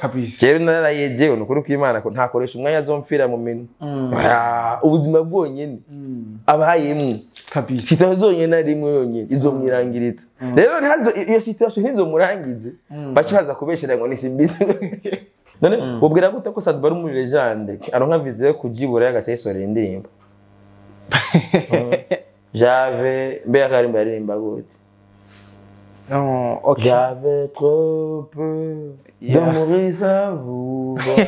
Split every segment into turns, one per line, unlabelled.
Kabisa.
Rero narayejewe nukuri kw'Imana ko ntakoresha umwanya azomfira mu minwe. Ubuzima bwonyene abayemwe.
Kabisa.
Situation zonyene arimwe yonyene izomwirangiritsa. Rero ntazo iyo situation ntizomurangize. Baca baza kubeshera ngo ni simbizi. None ubwira gute ko Sadba ari muri legende aronka vision yo kujibura yagaca yisorera indirimbo. J'avais mbega karimba yaririmba gute?
Oh, okay.
J'avais trop peur de mourir sans vous voir.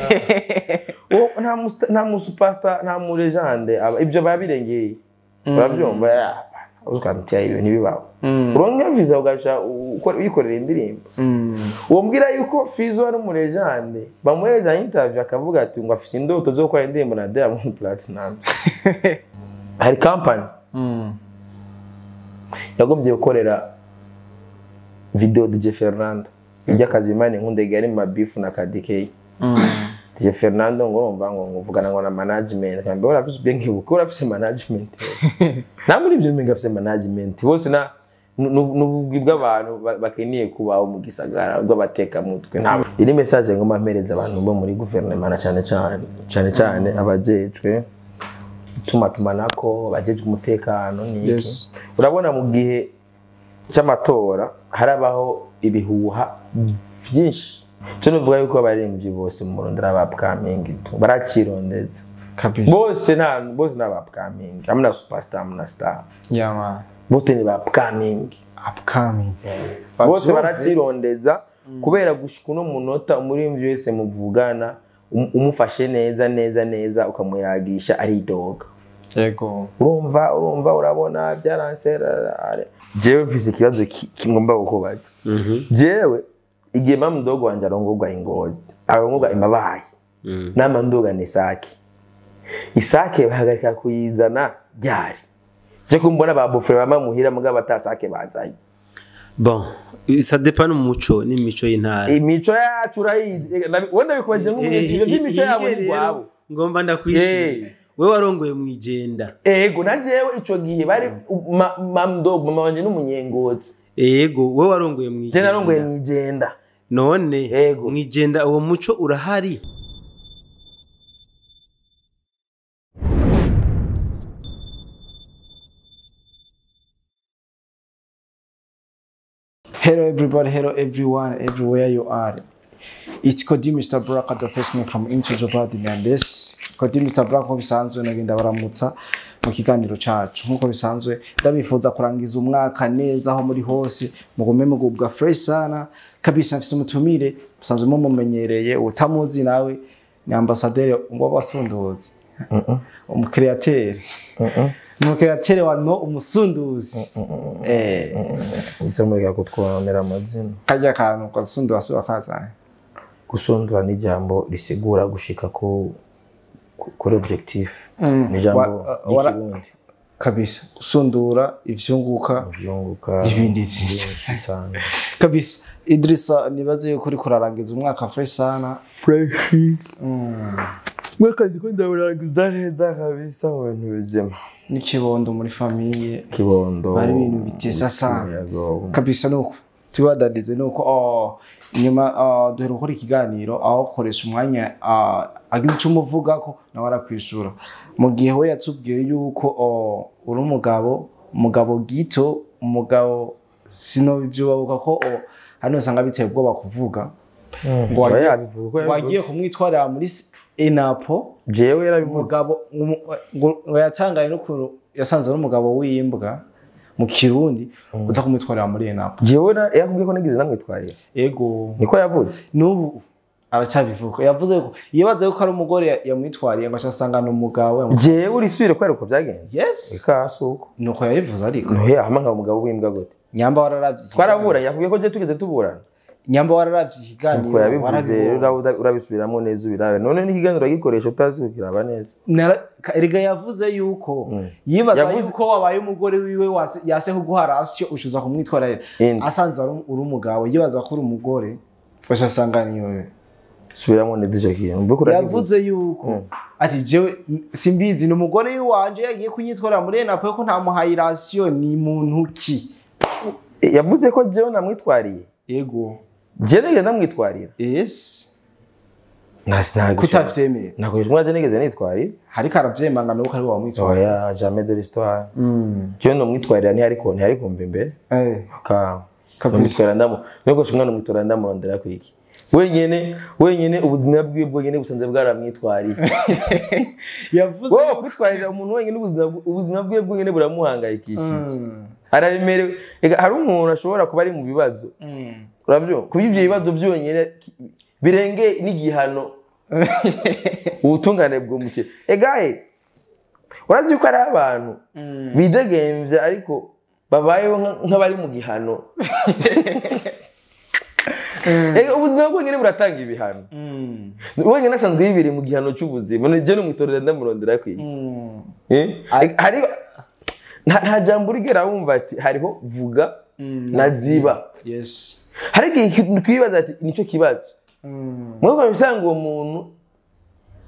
Oh, nta mu superstar, nta mu legende ibyo babirengeye. Urabyumva ukamtia ibintu ntibibaho. Uronka visa ugaca uyikorera indirimbo. Uwo mbwira yuko Fizo ari mu legende, bamuhereza interview akavuga ati ngo afise indoto zo gukora indirimbo na Diamond Platnumz. Hari company yagombye gukorera video DJ Fernando ijya kazimane nkundege ari mu beef na KDK. DJ Fernando ngo urumva ngo nguvugana ngo na management kambe urafise ubwenge buko urafise management. Na muri ibyo minga afise management bose na n'ubugwi bw'abantu bakeneye kubaho mu gisagara bw'abateka mutwe. Nta iri message ngo mpereza abantu bo muri gouvernement na cyane cyane cyane cyane abajejwe tumatumanako abajejwe umutekano niki.
Yes.
Urabona mu gihe cy'amatora harabaho ibihuha byinshi. Cyo nuvuga yuko abaremvyi bose mu Burundi ari upcoming barakirondeza.
Kabisa.
Bose na bose na upcoming. Amna superstar, amna star.
Yeah man.
Bose ni upcoming.
Upcoming.
Bose barakirondeza kubera gushika no munota umuremvyi wese muvugana umufashe neza neza neza ukamuyagisha ari doga.
Yego.
Urumva urabona byaransera. Jewe mfise ikibazo kingomba gukubaza. Jewe igihe mama mdogo wanje arongorwa ingozi, arongorwa imabaye. Nama ndoga ni Isake. Isake bahagarika kuyizana ryari. Je kumbona ba bofre bama muhira mugabo atasake bazanye.
Bon, ça dépend n'umuco n'imico y'intara.
Imico yacu urayizi. Wenda bikubaje nk'umuco by'imico yabo ni gwabo.
Ngomba ndakwishura. Wewe warongoye mwijenda.
Ego na jewe ico gihe bari mama mama wanje n'umunyengozi.
Ego wewe warongoye mwijenda.
Je narongoye mwijenda.
None mwijenda uwo muco urahari.
Hello everybody, hello everyone, everywhere you are. It's Kodi Mr. Braka, the first man from Into the and this. Kodi Mr. Braka bisanzwe nagenda baramutsa mu kiganiro cacu. Nkuko bisanzwe ndabifuza kurangiza umwaka neza aho muri hose mugume mugubwa fresh sana kabisa. Mfise umutumire musanzwe mumumenyereye, utamuzi nawe ni ambassadeur ngo basunduzi. Umucreateur. Umucreateur wa no umusunduzi.
Uzamurika kutwonera amazina.
Kajya kantu kasunduza asuba kaza.
Gusundura ni jambo risigura gushika ku kuri objectif. Ni jambo ry'ikirundi.
Kabisa. Gusundura ivyunguka ibindi vyinshi
sana.
Kabisa. Idrissa nibaze yuko uri kurarangiza umwaka fresh sana.
Fresh. Mwaka ndiko ndaburangiza neza kabisa mu bintu bizima.
N'ikibondo muri famille.
Kibondo.
Bari ibintu bitesa sana. Kabisa nuko tubadadize nuko nyuma duheruka gukora ikiganiro aho koresha umwanya agize icyo umuvuga ko nawe arakwishura. Mu gihe we yatubwiye yuko uri umugabo, umugabo gito, umugabo sinobyubabuka ko hano usanga biteye ubwoba kuvuga. Ngo wagiye kumwitwarira muri Enapo.
Jewe yarabivuze.
Umugabo ngo yatangaye n'ukuntu yasanze ari umugabo w'imbwa mu Kirundi uza kumwitwarira muri Enapo.
Jewe yakubwiye ko nagize namwitwarira.
Ego.
Niko yavuze.
N'ubu aracyabivuga. Yavuze ko yibaze ko ari umugore yamwitwariye ngo asanga n'umugabo.
Jewe urisubire ko ariko byagenze.
Yes.
Ikasuko.
Nuko yabivuze ariko.
Nohe ahama nka umugabo w'imbwa gute.
Nyamba wararavye.
Twarabura yakubwiye ko je tugeze tuburana.
Nyamba wararavye ikiganiro
warabivuze urabisubiramo neza ubirabe. None n'ikiganiro gikoresha utazi kukiraba neza.
Erega yavuze yuko yibaza yuko wabaye umugore wiwe yase kuguha ratio ucuza kumwitwarira asanze uri umugabo yibaza ko uri umugore fasha asanga ni wewe.
Subiramo neza icyo kintu.
Yavuze yuko ati jewe simbizi ni umugore wanje yagiye kunyitwara muri Enapo ko ntamuhaye ratio ni muntu ki.
Yavuze ko jewe namwitwariye.
Yego.
Jewe ndamwitwarira.
Yes. Kutavyemera.
Nakoresha umwanya nigeze nitwarira.
Hariko aravyemanga nuko ari wamwitwara.
Oya, jamais de l'histoire. Je nomwitwarira ntihari kumva imbere. Ka
Kabisa.
nomwitwarira ndamu nikoresha umwana umwitorera ndamurondera kwiki wenyene ubuzima bwiwe bwonyene busanzwe bwaramwitwariye.
Yavuze
wowe kwitwarira umuntu wenyene ubuzima bwiwe bwonyene buramuhangayikishije. Araremerewe. Ega hari umuntu ashobora kuba ari mu bibazo. Urabyumva? Kuba ibyo bibazo byonyene birenge n'igihano ubutungane bw'umuke. Egaye urazi yuko ari abantu bidegemvya ariko babayeho nk'abari mu gihano. Ega ubuzima bwonyene buratanga ibihano. Wenyene asanzwe yibiri mu gihano cy'ubuzima. None je n'umwitorera ndamurondera kwiga. Hari nta jambo urigera wumva ati hariho vuga na ziba.
Yes.
Hari igihe twibaza ati nicyo kibazo. Mwebwe bisanga uwo muntu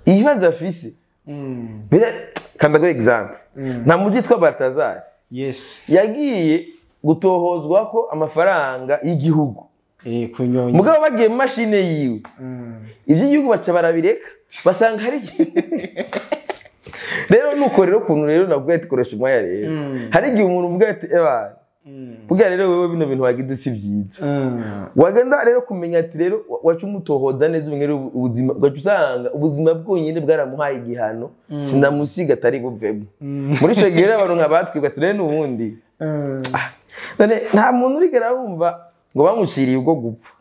ibibazo afise. Kanda go example. Nta muji yitwa Baltazar.
Yes.
Yagiye gutohozwa ko amafaranga y'igihugu.
Kunyonya.
Mugabo bagiye mu mashine yiwe. Iby'igihugu baca barabireka basanga hari. Rero nuko rero kuntu rero nabwo ati koresha umwanya rero. Hari igihe umuntu uvuga ati eba burya rero wewe bino bintu wagize si byiza. Wagenda rero kumenya ati rero wacu umutohoza neza umwe ubuzima ugaca usanga ubuzima bwonyine bwaramuhaye igihano sinamusiga atari buvemo. Muri ico gihe rero abantu nka batwibwa ati rero n'ubundi. None nta muntu urigera wumva ngo bamuciriye ubwo gupfa.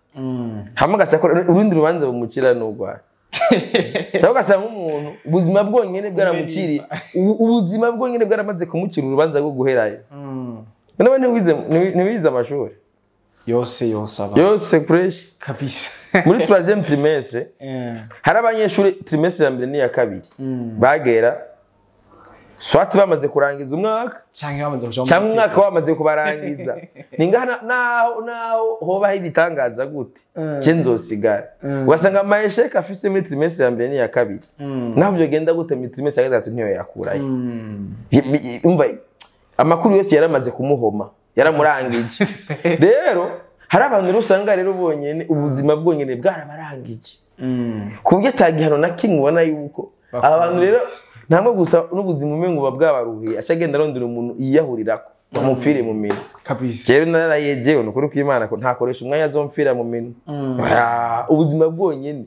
Hamwe agaca akora urundi rubanza bumucira n'urwara. Cyangwa ugasanga umuntu ubuzima bwonyine bwaramuciriye ubuzima bwonyine bwaramaze kumucira urubanza rwo guherayo. None ntiwize amashuri
yose aba
yose fresh
kabisa.
Muri 3e trimestre hari abanyeshuri trimestre ya mbere n'iya kabiri bagera swat bamaze kurangiza umwaka
cyangwa
umwaka wamaze kubarangiza. Ningaha naho hoba ibitangaza gute je nzosigara. Ugasanga amaesheka afise muri trimestre ya mbere n'iya kabiri naho byogenda gute muri trimestre ya gatatu ntiyo yakurayo. Umva amakuru yose yaramaze kumuhoma yaramurangije. Rero hari abantu usanga rero bonyene ubuzima bwonyene bwarabarangije. Kubyo atagihano na kimwe ubona yuko abantu rero ntamwe gusa n'ubuzima umengo buba bwabaruhiye ashagenda arondera umuntu yiyahurirako bamupfire mu minwe.
Kabisa.
Rero narayejewe nukuri kw'Imana ko ntakoresha umwanya azomfira mu minwe. Ubuzima bwonyene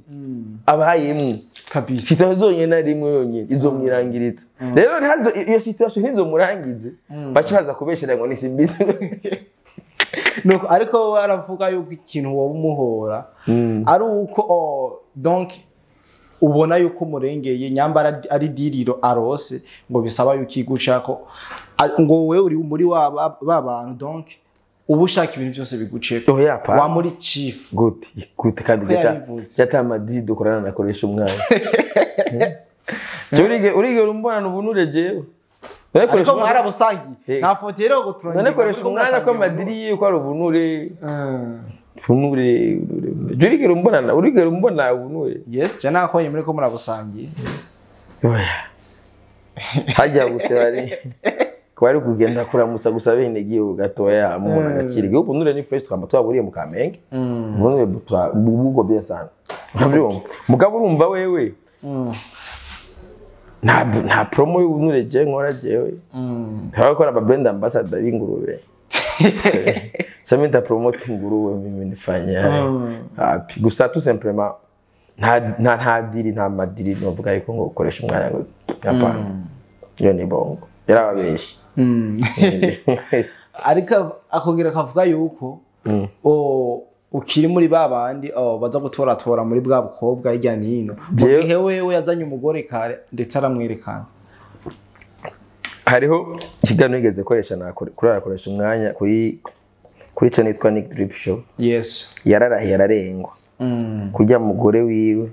abayemwe.
Kabisa.
Situation zonyene ari imwe yonyene izomwirangiritsa. Rero ntazo iyo situation ntizomurangize baca baza kubeshera ngo ni simbizi.
Nuko ariko aravuga yuko ikintu wowe umuhora ari uko donc ubona yuko umurengeye nyambara ari diriro arose ngo bisaba yuko igucako ngo wewe uri muri wa bantu donc ubu ushaka ibintu byose biguceko wa muri chief
gute gute kandi jata Madrid dukorana nakoresha umwana. Urige urumbona ubunure jewe.
Ariko mwarabusangiye nta foto rero guturanye.
None koresha umwana ko Madrid yuko ari ubunure. Ubunure urige urumbona urige urumbona ubunure.
Yes, je nakoye muri ko murabusangiye.
Oya. Hajya gusa bari kwari kugenda kuramutsa gusa bene gihugu gatoya umuntu agakira igihugu ubunure ni fresh twamba twaburiye mu Kamenge. Ubunure bubwo bien sana. Urabyumva? Mugabo urumva wewe. Nta promo y'ubunure je nkora jewe. Ntabakora aba brand ambassador b'ingurube. Sasa mimi promote ingurube mimi nifanya. Happy. Gusa tout simplement nta diri nta madiri novuga yuko ngo ukoresha umwanya ngo hapana. Iyo ni bongo. Yarababeshe.
Ariko akongera kavuga yuko ukiri muri babandi baza gutoratora muri bwa bukobwa hirya nino. Mu gihe wewe yazanye umugore kare ndetse aramwerekana.
Hariho ikiganiro nigeze koresha kuri arakoresha umwanya kuri channel yitwa Nick Drip Show.
Yes.
Yararahiye ararengwa. Kujya mugore wiwe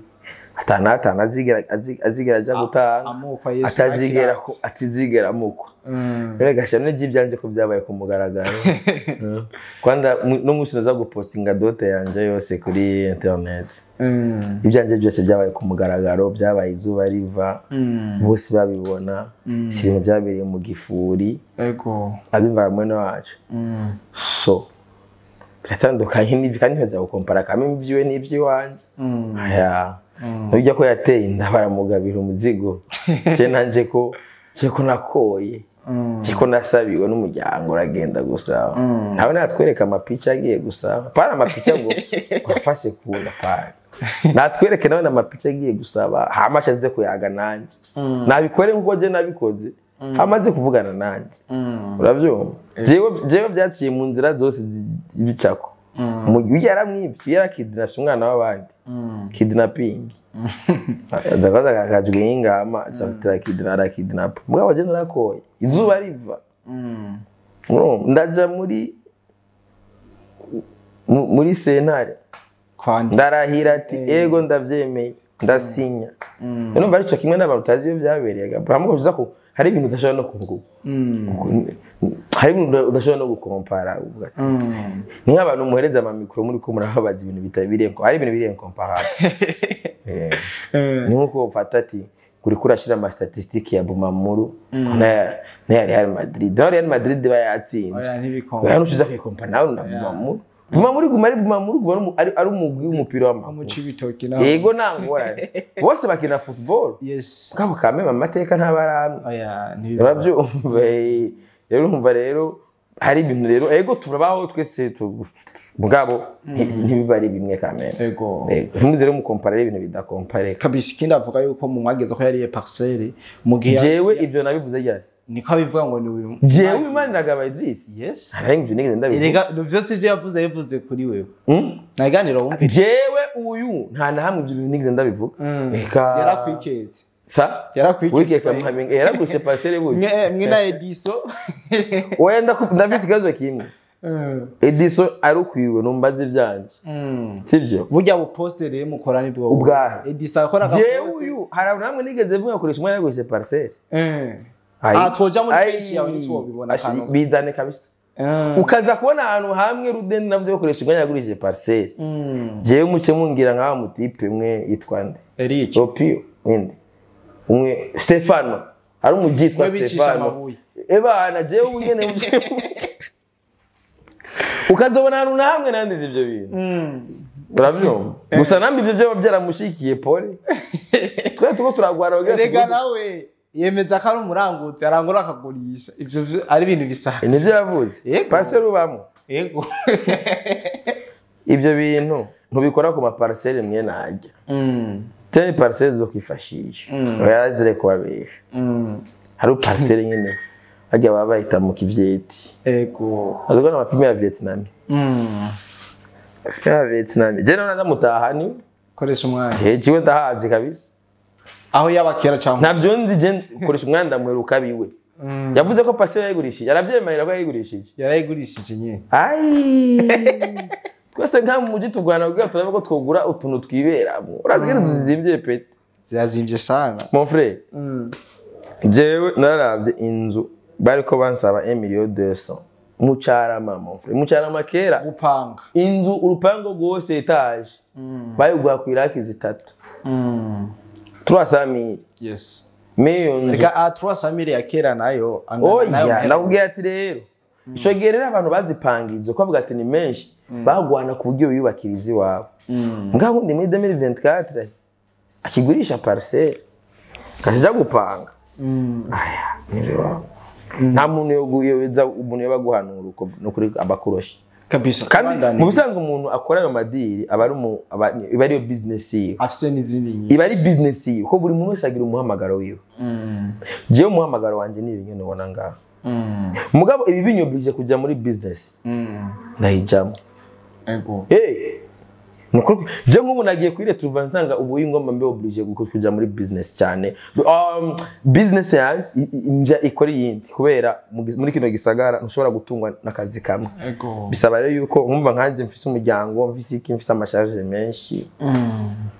atana azigera aja gutanga atazigera ko atizigera amukwa. Rero gasha none ibyanje ko byabaye ku mugaragaro. Kwanda no munsi naza gupostinga dote yanje yose kuri internet. Ibyanje byose byabaye ku mugaragaro, byabaye izuba riva, bose babibona, si ibintu byabereye mu gifuri.
Ego.
Abimva mwene wacu. So biratandukanye n'ibyo kandi ntibaza gukompara kamwe ibyiwe n'ibyiwanje. Aya. Nujya ko yateye inda baramugabira umuzigo. Je nanje ko nakoye. Kiko nasabiwe n'umuryango uragenda gusaba. Nawe natwereka amapica agiye gusaba. Para amapica ngo wafashe kunda para. Natwereke nawe amapica agiye gusaba hama ashaze kuyaga nanje. Nabikore nkuko je nabikoze. Hamaze kuvugana nanje. Uravyumva? Jewe byaciye mu nzira zose bicako. Mu yaramwibye yarakidnapse umwana w'abandi. Kidnapping. Ndakaza kakajwe ingama cyatira kidnap. Mugabo je narakoye. Izuba riva. Ndaja muri sentare. Ndarahira ati ego ndavyemeye ndasinya. None barico kimwe n'abantu utazi iyo byabereye. Bamwe bivuza ko hari ibintu udashobora no kuvuga. Hari ibintu udashobora no gukompara uvuga ati. Ni nk'abantu muhereza ama micro muri ko murababaza ibintu bitabiriye ko hari ibintu biri incomparable. Ni nkuko ufata ati kuri kurashira ama statistique ya Bumamuru na Real Madrid. Na Real Madrid bayatsinze.
Oya ntibikompara.
Oya ntuza kwikompara nawe na Bumamuru. Bumamuru guma ari Bumamuru guma ari umugwi w'umupira w'amaguru.
Amucibitoki nawe.
Yego nangorane. Bose bakina football.
Yes.
Kabo kamema amateka ntabaramwe.
Oya ntibirabyumva.
Rero umva rero hari ibintu rero ego turabaho twese mugabo ntibibari bimwe kameme.
Ego.
Ntimuze rero mukompara ibintu bidakompare.
Kabisa ikindi avuga yuko mu mwageze ko yariye parcelle mu gihe
jewe ivyo nabivuze ryari.
Niko abivuga ngo ni uyu.
Jewe Imaniragaba Idris.
Yes.
Hari ibyo nigeze ndabivuga.
Erega byose ivyo yavuze kuri wewe. Naganira wumvire.
Jewe uyu nta na hamwe ibyo bintu nigeze ndabivuga. Eka
yarakwiketse.
Sa?
Yarakwiketse.
Wikeka muhabenga yaragushe parcelle buye.
Mwe na Ediso.
Oya ndafise ikibazo kimwe. Ediso arukwiwe numbaze ivyanje. Sivyo?
Burya bu poster rero mukora ni bwo.
Ubwahe.
Ediso akora ka poster.
Jewe uyu hari namwe nigeze mvuga koresha umwana yaragushe parcelle.
Twoja muri page yawe ntitwobibona kano.
Bizane kabisa. Ukaza kubona ahantu hamwe Rudeni navyo bakoresha umwanya yagurishije parcelle. Jewe muce mungira nka mutipe umwe yitwa nde?
Eric.
Opio wende. Umwe Stefano. Ari umujitwa Stefano. Ebana jewe ungene ukazobona ahantu namwe nandize ivyo bintu. Uravyumva? Gusa nambi ivyo byo byaramushikiye pole. Twe tuko turagwara bagira.
Rega nawe yemeza ko ari umurangutse arangura akagurisha ivyo ari ibintu bisanzwe.
Nivyo yavuze. Parcelle ubamo.
Yego.
Ivyo bintu ntubikora ku ma parcelle mwe najya. Tene parcelle zo kwifashisha. Yarazire kubabesha. Hari parcelle nyene ajya baba bahita mu kivyeti.
Yego.
Azogana amafilme ya Vietnam. Filme ya Vietnam. Je none ndamutaha ni
koresha umwanya.
Jewe ndahazi kabisa.
Aho yabakera cyangwa
ntabyo nzi je koresha umwanya ndamweruka biwe. Yavuze ko parcelle yayigurishije. Aravyemerera ko yayigurishije.
Yarayigurishije nyine.
Ai. Twese nka mu muji tugwana kugira turabe ko twogura utuntu twiberamo. Urazi tuzimvye pete.
Zirazimvye sana.
Mon frère. Jewe naravye inzu bariko bansaba 1 million 200. Mucarama mon frère. Mucarama kera
gupanga.
Inzu urupango gose etage. Bayugwa ku iraki zitatu. 300,000.
Yes.
Million.
Rega a 300,000 ya kera nayo
angana nayo. Oya nakubwiye ati rero. Ico gihe rero abantu bazipanga inzu ko bavuga ati ni menshi bagwana ku buryo biyubakiriza iwabo. Ngaho ndi muri 2024 akigurisha parcelle kasija gupanga. Aya niyo. Nta muntu yoguyoza umuntu yabaguhanura uko no kuri abakuroshi.
Kabisa.
Kandi mu bisanzwe umuntu akora ayo madiri aba ari iba ari business yiwe.
Afise n'izindi nyinshi.
Iba ari business yiwe ko buri muntu wese agira umuhamagaro wiwe. Jewe umuhamagaro wanje ni ibintu ubona ngaha. Mugabo ibi binyobije kujya muri business. Ndayijamo.
Ego.
Nuko je nk'ubu nagiye kuri retrouver nsanga ubu ingoma mbe oblige kujya muri business cyane. Business yanjye inja ikora yindi kubera muri kino gisagara ntushobora gutungwa n'akazi kamwe.
Ego.
Bisaba rero yuko nkumva nkanje mfise umuryango, mfise iki, mfise amasharge menshi.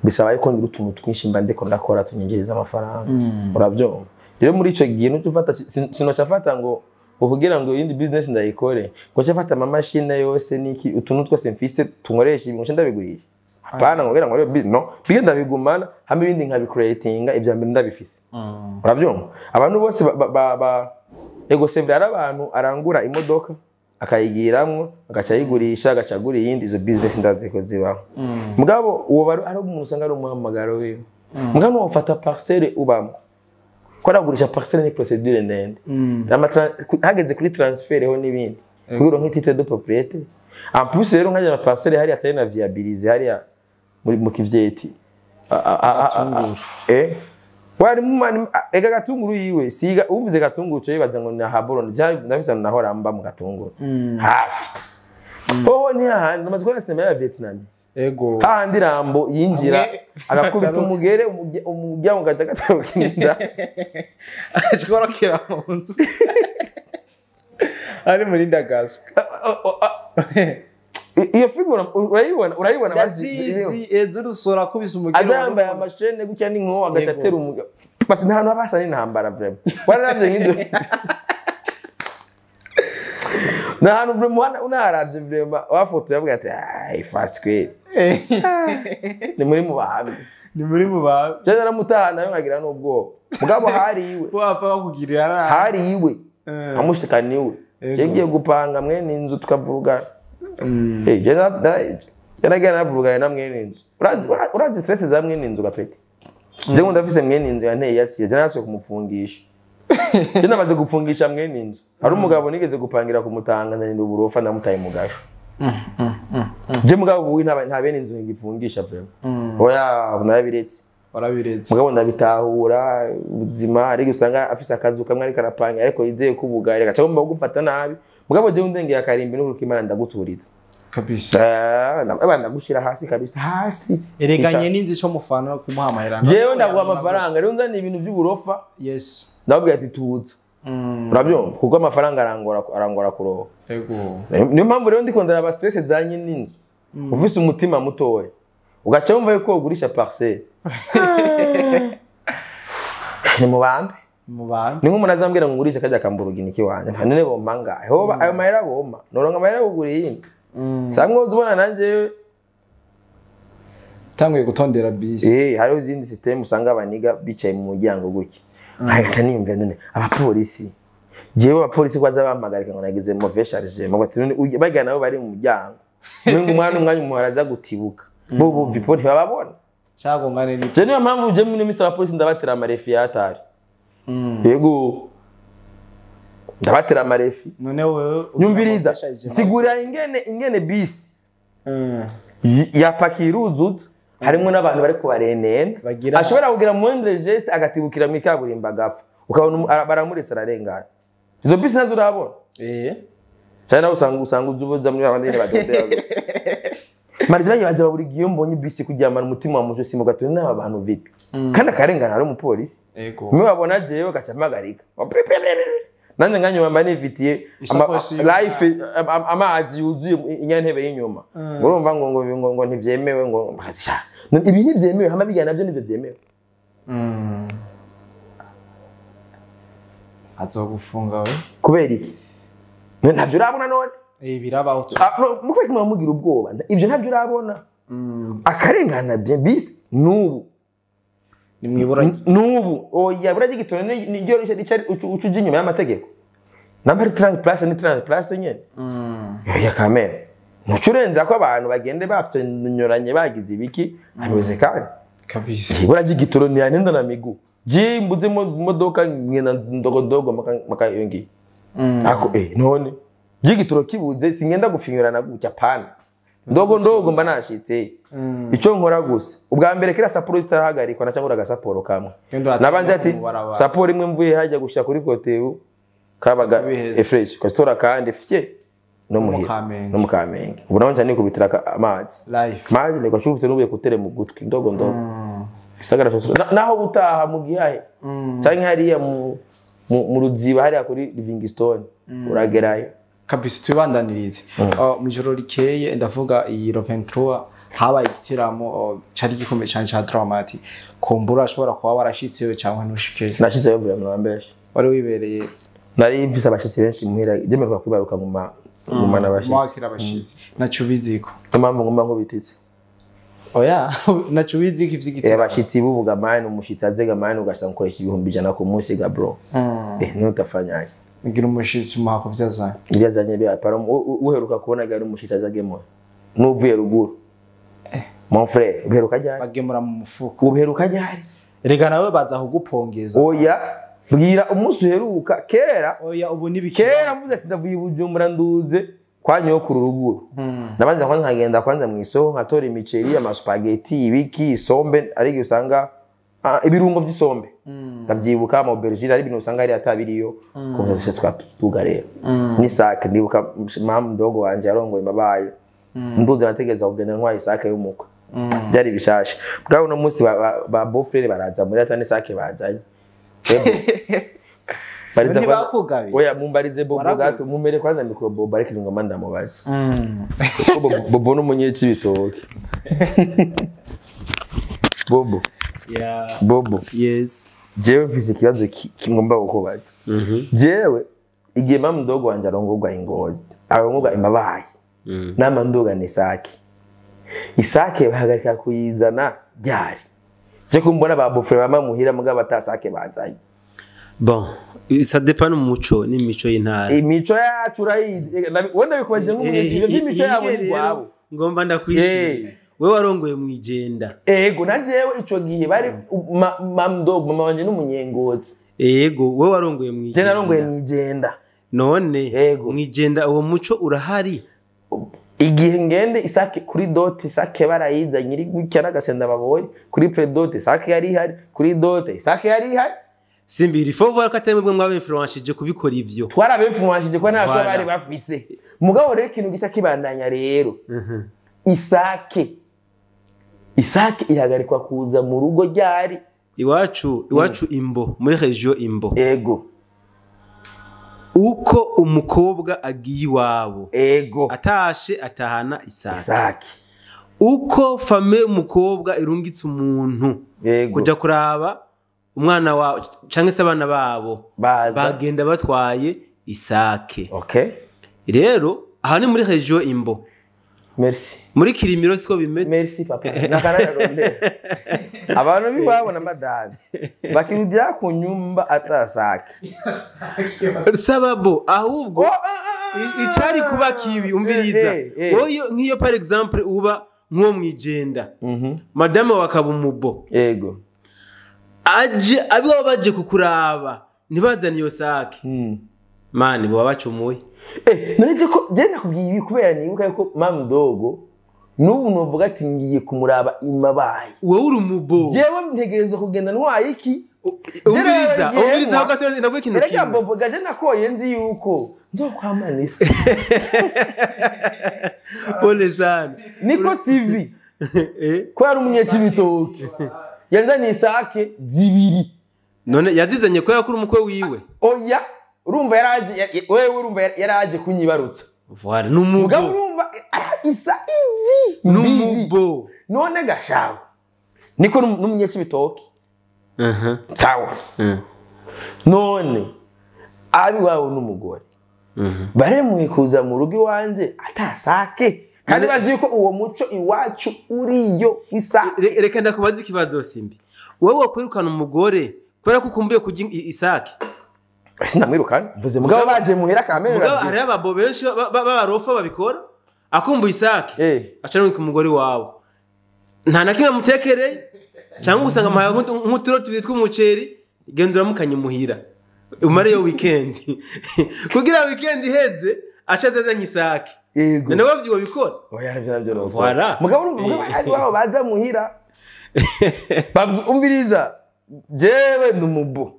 Bisaba yuko ngira utuntu twinshi mba ndiko ndakora tunyinjiriza amafaranga. Urabyumva? Rero muri ico gihe n'utufata sinocafata ngo kugira ngo yindi business ndayikore ngo cafata ama machine yose niki utuntu twose mfise tunkoresha ibintu ndabigurisha. Hapana ngo ngo business no bige ndabigumana hamwe ibindi nkabicreatinga ibya mbere ndabifise. Urabyumva? Abantu bose ba ego sevre ari abantu arangura imodoka Akayigiramwo, agaca ayigurisha, agaca agura iyindi. Izo business ndazi ko zibaho. Mugabo uwo ari umuntu usanga ari umuhamagaro wiwe. Mugabo wofata parcelle ubamo, ko aragurisha parcelle ni procédure ndende. Hageze kuri transfert ho n'ibindi kugira uronke titre de propriété. En plus rero nkajya ama parcelle hariya atari na viabilisé hariya muri mu Kivyeti.
Gatunguru.
Wari mu mani ega Gatunguru yiwe siga uvuze Gatunguru cyo yibaza ngo ni ahaboro ndafise nahora mba mu Gatunguru hafi hoho ni hahandi namaze kubona sinema ya Vietnam. Hahandi Rambo yinjira agakubita umugere umuryango ugaca gatarukinda.
Ashkorokera mu nzu ari muri ndagaska.
Iyo filime urayibona?
Ndazizi ezurusora kubisa umugere.
Aza yambaye amashene gutya n'inkoho, agaca atera umugabo basi nta hantu haba hasa n'intambara. Vraiment wararavye nk'ivyo nta hantu vraiment unaharavye vraiment wafotoye avuga ati: "Ai, fast kweli ni muri mu bahamwe."
Ni muri mu ba.
Je naramutaha nayo nkagira n'ubwoba, mugabo hari iwe.
Wapfa bakugirira nabi.
Hari iwe amushikana iwe. Je ngiye gupanga mwene inzu tukavurugana. Je nagiye naravurugana na mwene inzu. Urazi stress za mwene inzu gapeti. Je ngo ndafise mwene inzu yanteye yasiye, je narasuye kumufungisha. Je namaze gufungisha mwene inzu. Hari umugabo nigeze gupangira kumutanga ndanira uburofa, ndamutaye mu gasho. Je mugabo ubu nta bene inzu ngifungisha vraiment. Oya, narabiretse.
Warabiretse.
Mugabo ndabitahura ubuzima, ariko usanga afise akazu kamwe ariko arapanga, ariko yizeye ko ubugari agaca agomba kugufata nabi. Mugabo jewe undengeye akarimbi n'uruko Imana ndaguturiza.
Kabisa.
Ndagushira hasi kabisa, hasi.
Ereganye n'inzi ico mufana no kumuha amahera.
Jewe ndaguha amafaranga rero nzana ibintu by'uburofa, ndababwira ati: "Tuza." Urabyumva, kuko amafaranga arangora kuroha. Niyo mpamvu rero ndiko ndaraba stress za nyine inzu. Ufise umutima mutoya ugaca wumva yuko wogurisha parcelle, ni mubambe.
Mu bantu.
Ni nk'umuntu azambwira ngo ngurishe kajya kamburugini kiwanje, nta none bompa ngahe hoba ayo mahera bompa noronka amahera yo kugura iyindi samwe uzubona nanje.
Tanguye gutondera bisi.
Hariho izindi system usanga abaniga bicaye mu muryango gutya, nkahita niyumvira: none abapolisi, jewe abapolisi ko baza bampagarika ngo nagize mauvais chargement, ngo ati none barya nabo bari mu muryango umengo umwanya umuhora aza gutibuka bo vipo ntibababona.
Cyangwa ngane ni.
Je niyo mpamvu je muri misi abapolisi ndabatera amarefi yatari. Yego, ndabatera amarefi.
None wewe
Nyumviriza, sigura ingene bisi yapakiye iruzuza, harimo n'abantu bari kubarenena.
Bagira
Ashobora kugira moindre geste agatibukira mu ikaburimbo agapfa, ukabona baramuretse ararengana. Izo bisi nazo urabona. Cyane nawe usanga uzubuza muri abandi nyene badodera marije bagiye baje buri gihe. Mbonye bisi kuryamana umutima wa muco simu gato n'aba bantu vipi, kandi akarengana ari umupolisi. Mwe babona jewe gaca mpagarika nanjye nganyuma mba nifitiye
Isakoshi y'umwana.
life amazi yuzuye inyantebe y'inyuma. Ngo urumva ngo ntivyemewe, ngo sha, ibi ntibyemewe hama bijyana navyo nivyo byemewe.
Azogufunga we.
Kubera iki? None ntavyo urabona none?
Birabaho tu.
Ah, no, mukwiye kumva mugira ubwoba, ivyo ntavyo urabona akarengana bien bisi nubu.
Ni mwibura.
Nubu oya, burya igitoro niryo rica uca uja inyuma y'amategeko namba ari 30 place ni 30 place nyene. Oya kamere, ntuca urenza ko abantu bagende bafyonyoranye bagize ibiki haiwezekani.
Kabisa.
Ibura ry'igitoro ni yanenda na miguu, je mbuze modoka ngenda ndogodogo maka iyo ngiyo. Ako none ry'igitoro kibuze singenda gufinyorana gutya pana ndogo ndogo mba nashitse. Icyo nkora gusa ubwa mbere kira saporo zitarahagarikwa na cyangwa agasaporo kamwe.
Genda uratanga
Nabanze ati
mu barabara.
Saporo imwe mvuye hajya gushika kuri kotebu kabaga
Biheze.
Fresh kazitora kandi fye no
mu
muhira.
Kamenge.
No mu Kamenge ubu naho nca nikubitira amazi.
Life.
Mazi nikashubitse n'ubuye kutere mu gutwi ndogo ndogo gisagara cyose. Naho gutaha mu gihahe canke hariya mu Ruziba hariya kuri Livingstone uragerayo.
Kabisa, tubandanirize. Mu ijoro rikeye, ndavuga iyi le 23, habaye igiteramo cari gikomeye cane ca Dramati. Kumbura ashobora kuba warashitseyo cyangwa ntushikeyo.
Nashizeyo vuba mwambeshe.
Wari wibereye.
Nari mfise abashitsi benshi muhira, jemerwa kwibaruka mu ma n'abashitsi.
Mwakira abashitsi naco ubiziko.
Niyo mpamvu ngomba nkubititse.
Oya, naco ubiziko ivy'igiteramo.
Abashitsi buvuga mani umushitsi azega mani ugasanga ukoresha 100,000 ku munsi ga bro. Niyo utafanyaye.
Ugira umushitsi umuha ku vyazanye.
Ibyazanye bya paro uheruka kubona gari umushitsi azagemura n'uvuye ruguru. Mon frère, uheruka ryari?
Bagemura mu mufuko.
Uheruka ryari?
Rega nawe baza kugupongeza.
Oya, bwira umunsi uheruka kera.
Oya, ubu nibiki.
Kera mvuze ati ndavuye i Bujumbura nduze kwa nyokuru ruguru. Ndabanza kwanza nkagenda kwanza mu isoko nkatora imiceri, amaspaghetti, ibiki, isombe, ariko usanga ibirungo by'isombe. Ndavyibuka mu Belgique ari ibintu usanga ari atabiriyo. Kumva twatuga rero. Ni sake ndibuka mama ndogo wanje arongoye mabaye. Nduze nategereza kugenda ntwaye isake y'umukwe. Byari bishasha. Bwa uno munsi ba beau-frère baraza muri atane sake bazanye. Bariza
ntibakugabiye.
Oya, mumbarize Bobo gato, mumere kwanza micro Bobo ariko ngoma ndamubaza. Bobo n'umunyeci bitoke. Bobo.
Yeah.
Bobo.
Yes.
Jewe mfise ikibazo kingomba kukubaza. Jewe igihe mama ndogo wanje arongorwa ingozi, arongorwa imabaye. Nama ndoga ni sake. Isake bahagarika kuyizana ryari? Je kumbona ba beau-frère bama muhira mugabo atasake bazanye.
Bon, ça dépend n'umuco n'imico y'intara.
Imico yacu urayizi. Wenda bikubaje nk'umunyeci by'imico yabo n'igwabo.
Ngomba ndakwishura. Wewe warongoye mu ijenda.
Ego, na jewe ico gihe bari mama mama wanje n'umunyengozi.
Ego, wewe warongoye mu ijenda.
Je narongoye mu ijenda.
None mu ijenda uwo muco urahari.
Igihe ngende isake kuri dot isake barayiza nyiri gutya n'agasenda babonye kuri pre-dot isake yari ihari kuri dot isake yari ihari.
Simbiri faut voir ko atari mwebwe mwabinfluencije kubikora ivyo.
Twarabinfluencije ko nta sho bari bafise. Mugabo rero ikintu gica kibandanya rero. Isake ihagarikwa kuza mu rugo ryari
iwacu Imbo muri region Imbo.
Ego.
Uko umukobwa agiye iwabo.
Ego.
Atashe atahana isake. Uko fame umukobwa irungitse umuntu.
Ego.
Kuja kuraba umwana wa canke se abana babo bagenda batwaye isake.
Okay.
Rero aha ni muri region Imbo.
Merci.
Muri Kirimiro siko bimeze.
Merci papa. Nakararondera. Abantu biwabo na madame bakirudia ku nyumba atasake.
Sababu ahubwo icari kuba kibi umviriza. Wowe nkiyo par exemple uba nko mwijenda. Madame wakaba umubo.
Yego.
Aje abiwa baje kukuraba ntibazane iyo sake. Mani bo bacumuye.
None ko je nakubwiye ibi kubera nibuka yuko mama ndogo n'ubu novuga ati ngiye kumuraba imabaye.
Wewe uri umubo.
Jewe ntegereza kugenda ntwaye iki?
Umviriza aho gato ndagwe ikintu
kimwe. Reka Bobo gaje nakoye nzi yuko nzokwamanisa.
Pole sana.
Niko TV. Ko yari umunyeci bitoke. Yazanye isake zibiri.
None yazizanye ko yakuri umukwe wiwe.
Oya. Urumva yaraje wewe urumva yaraje kunyibarutsa.
Voilà, numubo.
Mugabo urumva isa izi
numubo.
None gashawe. Niko n'umunyeci bitoke. Sawa. None abi wawe n'umugore. Baremuye kuza mu rugo iwanje atasake. Kandi bazi yuko uwo muco iwacu uriyo isa.
Reka ndakubaza ikibazo Simbi. Wewe wakwirukana umugore kubera ko ukumbuye kurya isake?
Sinamwirukana mvuze mugabo baje muhera kamere.
Mugabo hari ababo benshi babarofa babikora akumbuye isake aca ku mugore wawe nta na kimwe amutekereye cyangwa usanga amahaye nk'uturo tubiri tw'umuceri genda uramukanye muhira umare yo weekend kugira weekend iheze aca azanye isake.
Yego.
None wavyo bikora?
Oya navyo navyo.
Voilà.
Mugabo urumva mugabo baza muhira umviriza jewe ndumubo.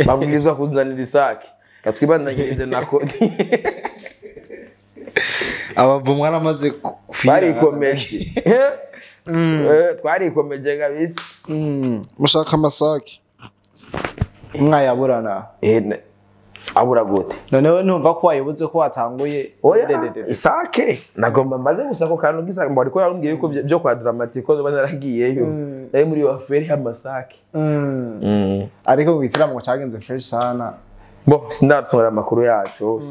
Babwirizwa kuzanira isake katwibandanyirize nako.
Abavo mwaramaze kufira
barikomeje. Twarikomeje kabisa.
Mushaka amasake mwayaburana.
Abura gute?
Noneho numva ko wayoboze ko watanguye
isake nagomba maze gusa ko kantu gisaka mbari ko yarumbwiye yuko byo kwa dramatique ko naragiyeyo nari muri wa affaire y'amasake.
Ariko kugitiramo cyagenze fresh sana.
Bo sindatsora amakuru yacu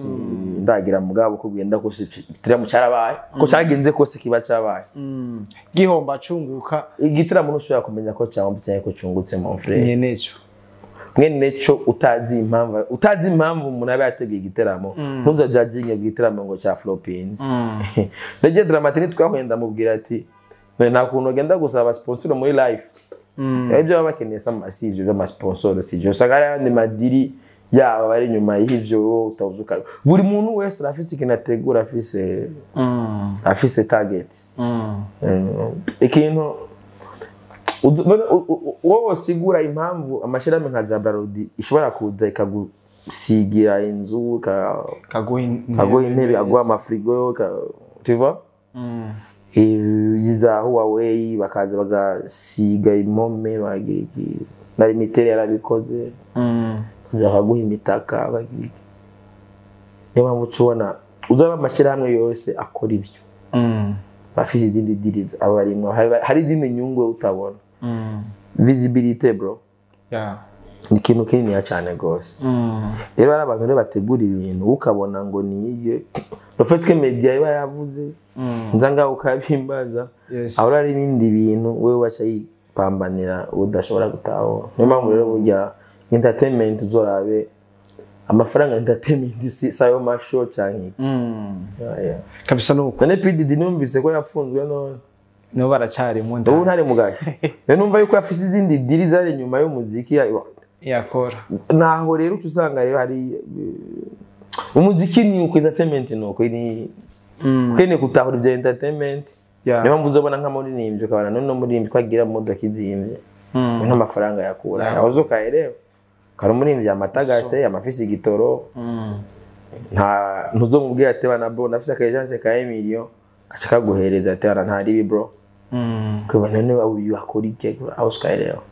ndagira mugabo ko kugenda ko igitiramo cyarabaye ko cyagenze kose kiba cyabaye.
Gihomba cunguka
igitiramo ntushobora kumenya ko cyahomba cyangwa ko cungutse mon frère.
Nyeneco.
Mwene co utazi impamvu umuntu aba yateguye igiteramo, ntuzajajinge igiteramo ngo ca flopinze. Ndege Drama T ntitwahuye, ndamubwira ati: "None nta kuntu ugenda gusaba sponsor muri live?" Ibyo baba bakeneye si ivyo by'amasponsor, si ivyo. Usanga hari ayandi madeal yaba bari inyuma y'ivyo wowe utavuze. Buri muntu wese arafise ikintu ategura, afise target. Ikintu none wowe usigura impamvu amashyirahamwe nka za Brarudi ishobora kuza ikagusigira inzu,
kaguha intebe,
ikaguha intebe, ikaguha amafrigo, tu vois, za Huawei bakaza bagasiga impome, bakagira iki, na limitere yarabikoze, bakaguha imitaka, bakagira iki. Niyo mpamvu uca ubona uzaba amashyirahamwe yose akora ivyo bafise izindi deal aba barimwo, hari izindi nyungu utabona. Visibility, bro, ni ikintu kininiya cyane rwose. Rero hari abantu rero bategura ibintu, ukabona ngo niyige le fait que media iba yavuze, nza ngaho ukabimbaza. Aho hari ibindi bintu wewe waca yipambanira udashobora gutahura. Niyo mpamvu rero burya entertainment, uzorabe amafaranga ya entertainment, si ayo mashow canke iki. Yeah.
Kabisa nuko.
None PDD numvise ko yafunzwe none?
Nibo baracarimo.
Ubu ntari mugayo. Rero numva yuko afise izindi deal zari inyuma y'umuziki
yakora.
Naho rero uca usanga rero hari umuziki ni uko, entertainment ni uko, ni ukeneye gutahura ibya entertainment. Niyo mpamvu uzobona nk'amuririmbyi, ukabona none umuririmbyi ko agira modoka izimvye, ni nk'amafaranga yakura aho uza ukayareba, ukaba umuririmbyi amatagase amafisi igitoro, nta ntuzomubwira ati: "Bana bro, ndafise aka agence ka emilio," gaca kaguhereza ati: "Bana, nta ribi bro." Kuba none uyu akora iki aho ukayerewa?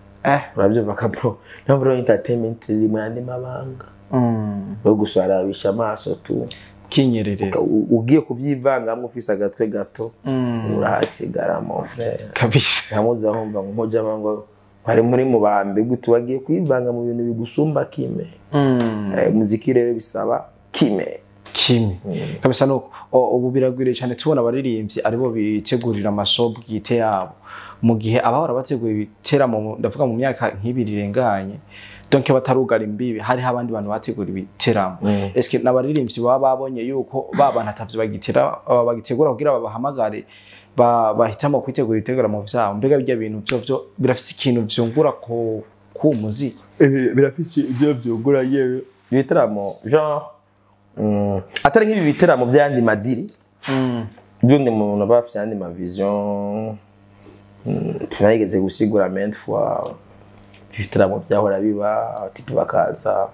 Urabyumva ka bro, niyo mpamvu rero entertainment iri mu yandi mabanga yo gusarabisha amaso tu.
Kinyererera.
Ugiye kubyivangamo ufise agatwe gato, urahasigara, mon frère. Nkamuza nkumva ngo nkujama ngo bari muri mubambe gute, wagiye kwivanga mu bintu bigusumba kime. Muziki rero bisaba kime.
Kimwe kabisa nuko. Ubu biragwiriye cyane tubona abaririmbyi aribo bitegurira amashow bwite yabo, mu gihe abahora bategura ibiteramo ndavuga mu myaka nk'ibiri irenganye, donc batarugara imbibi, hariho abandi bantu bategura ibiteramo. Eske n'abaririmbyi baba babonye yuko ba bantu atavyo bagitera bagitegura kugira babahamagare, bahitamo kwitegura ibiteramo vyabo? Mbega bijya bintu vyo birafise ikintu vyungura ku muziki?
Birafise ibyo vyungura yewe, ibiteramo genre atari nk'ibi biteramo by'ayandi madeal by'undi muntu aba afise ayandi mavision. Tunarigeze gusigura maintes fois ibiteramo byahora biba, abatype bakaza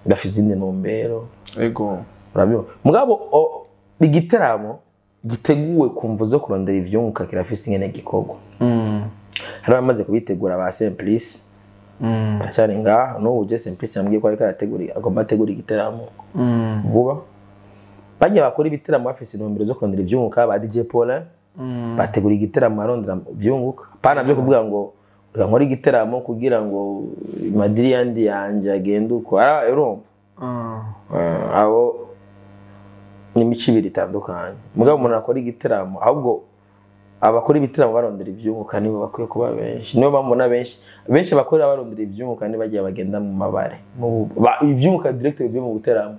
bafise izindi ntumbero. Urabyumva, mugabo igiteramo giteguwe ku mvu zo kurondera ivyunguka kirafise ingene gikorwa. Hari abamaze kubitegura ba Simplice, baracyari ngaha n'ubu. Je Simplice yambwiye ko ariko arategura, agomba ategura igiteramo vuba. Bajya bakora ibiteramo bafise intumbero zo kurondera ivyunguka, ba DJ Paulin bategura igiteramo arondera ivyunguka, pana byo kuvuga ngo reka nkore igiteramo kugira ngo madeal yandi yanje agende uko. Urumva, abo ni imico ibiri itandukanye. Mugabo umuntu akora igiteramo, ahubwo abakora ibitaramo barondera ivyunguka nibo bakwiye kuba benshi. Nibo bambona benshi benshi bakora barondera ivyunguka, ni bagiye bagenda mu mabare. Ivyunguka direct bivuye mu guteramo,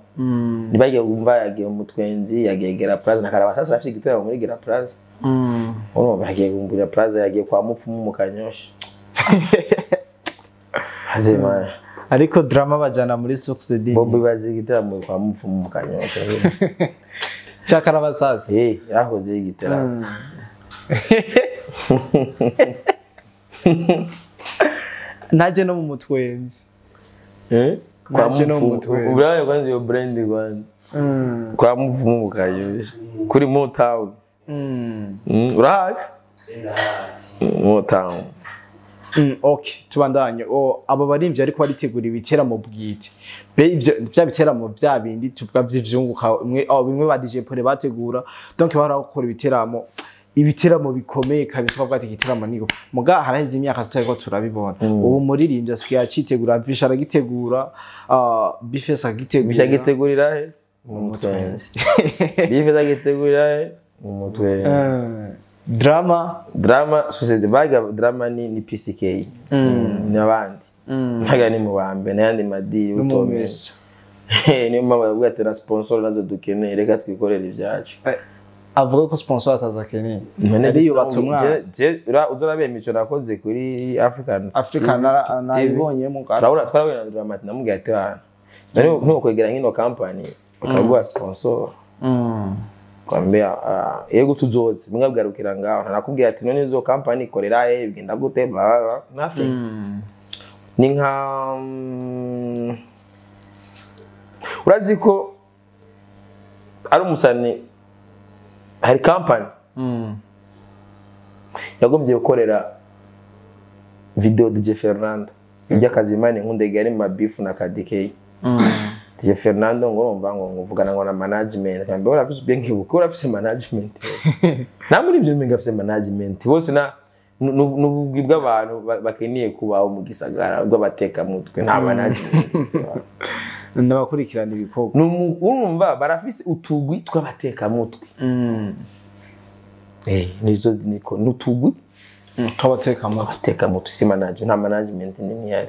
nibagiye wumva yagiye mu Mutwenzi, yagiye Gera Plaza na Karabasasa, arafite igiteramo muri Gera Plaza. Urumva yagiye kumbura Plaza, yagiye kwa Mupfumu mu Kanyosha. Hazima.
Ariko Drama bajana muri Source D.
Bob bazi igiteramo kwa Mupfumu mu Kanyosha.
Cya Karabasasa.
Eh, yahoze igiteramo.
Ntaje no mu Mutwenzi.
Eh? Kwa
Naje no mu
Mupfumu.
Mutwenzi.
Uraye kwanza iyo brand kwanza. Kwa Mupfumu mu Kanyosha. Kuri Motown. Urahazi? Motown.
Okay, tubandanye. Abo barimvyi ariko baritegura ibiteramo bwite, be ivyo vya biteramo vya bindi tuvuga vy'ivyunguka, umwe bimwe ba DJ Paul bategura, donc bahora bakora ibiteramo bikomeye kabisa, ukavuga ati igiteramo niko muga. Haraheze imyaka tutariko turabibona. Ubu umuririmbyi asigaye acitegura, Visha aragitegura, Bifes agitegura.
Bisha gitegurira he? Mu Mutwenzi. Bifeza gitegurira he? Mu Mutwenzi.
Drama?
Drama, societe baga drama ni PCK. N'abandi. Ntaga ni mubambe n'ayandi madiri utomenya.
N'umumesa.
Niyo mpamvu bavuga ati na sponsor nazo dukeneye, reka twikorere ibyacu.
Avuga ko sponsor atazakeneye, yari yubatse umwana.
Uzoraba imico nakoze kuri African
Africa nayibonyemo.
Twarabona na Dramati, namubwiye ati hano ntukwegera nk'ino company bakaguha sponsor. Kwambia yego tuzoze mwabwarukira ngaho, ntakubwiye ati none izo company ikorera he, bigenda gute, bla bla, nothing. Ni nka urazi ko ari umusani, hari company yagombye gukorera video DJ Fernando iby'akazi mani nkundege yari mu mabifu na Kadikey. DJ Fernando ngo urumva ngo mvugana ngo na management, kambia urafise ubwenge buke, urafise management nta muri ibyo bintu, afise management bose na n'ubugwi bw'abantu bakeneye kubaho mu gisagara bw'abatekamutwe, nta management.
N'abakurikirana ibikorwa.
Urumva barafise utugwi tw'abatekamutwe. Nizo niko n'utugwi
tw'abatekamutwe.
Abatekamutwe, si management, nta management nimwe ihari.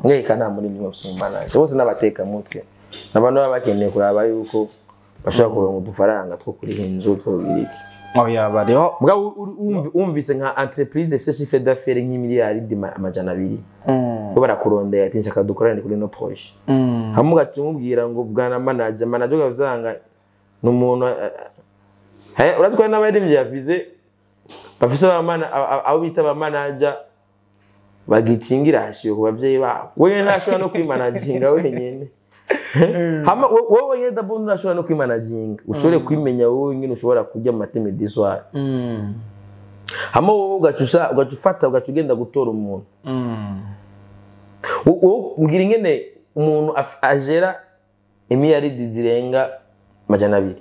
Ngeka nta muri nimwe bafise manager, bose n'abatekamutwe, abantu baba bakeneye kuraba yuko bashobora kuronka udufaranga two kuriha inzu, two kugira iki.
Oya, bariho.
Mugabo wumvise nka entreprise ifise chiffre d'affaires nk'imiliyaridi 200, bo barakurondera ati nshaka dukorane kuri no projet, hamwe ugaca umubwira ngo bwana manager, manager ugasanga ni umuntu urazi ko hari n'abaririmbyi bafise abo bita aba manager bagitingira hasiyo ku bavyeyi babo, wewe ntashobora no kwimanaginga wenyene. Hama wowe wenyene d'abord ntashobora no kwimanaginga, ushobore kwimenya wowe nyene ushobora kurya matin midi soir. Hama wowe ugaca ufata ugaca ugenda gutora umuntu. Wowe mbwira ingene umuntu agera imiliyaridi zirenga 200,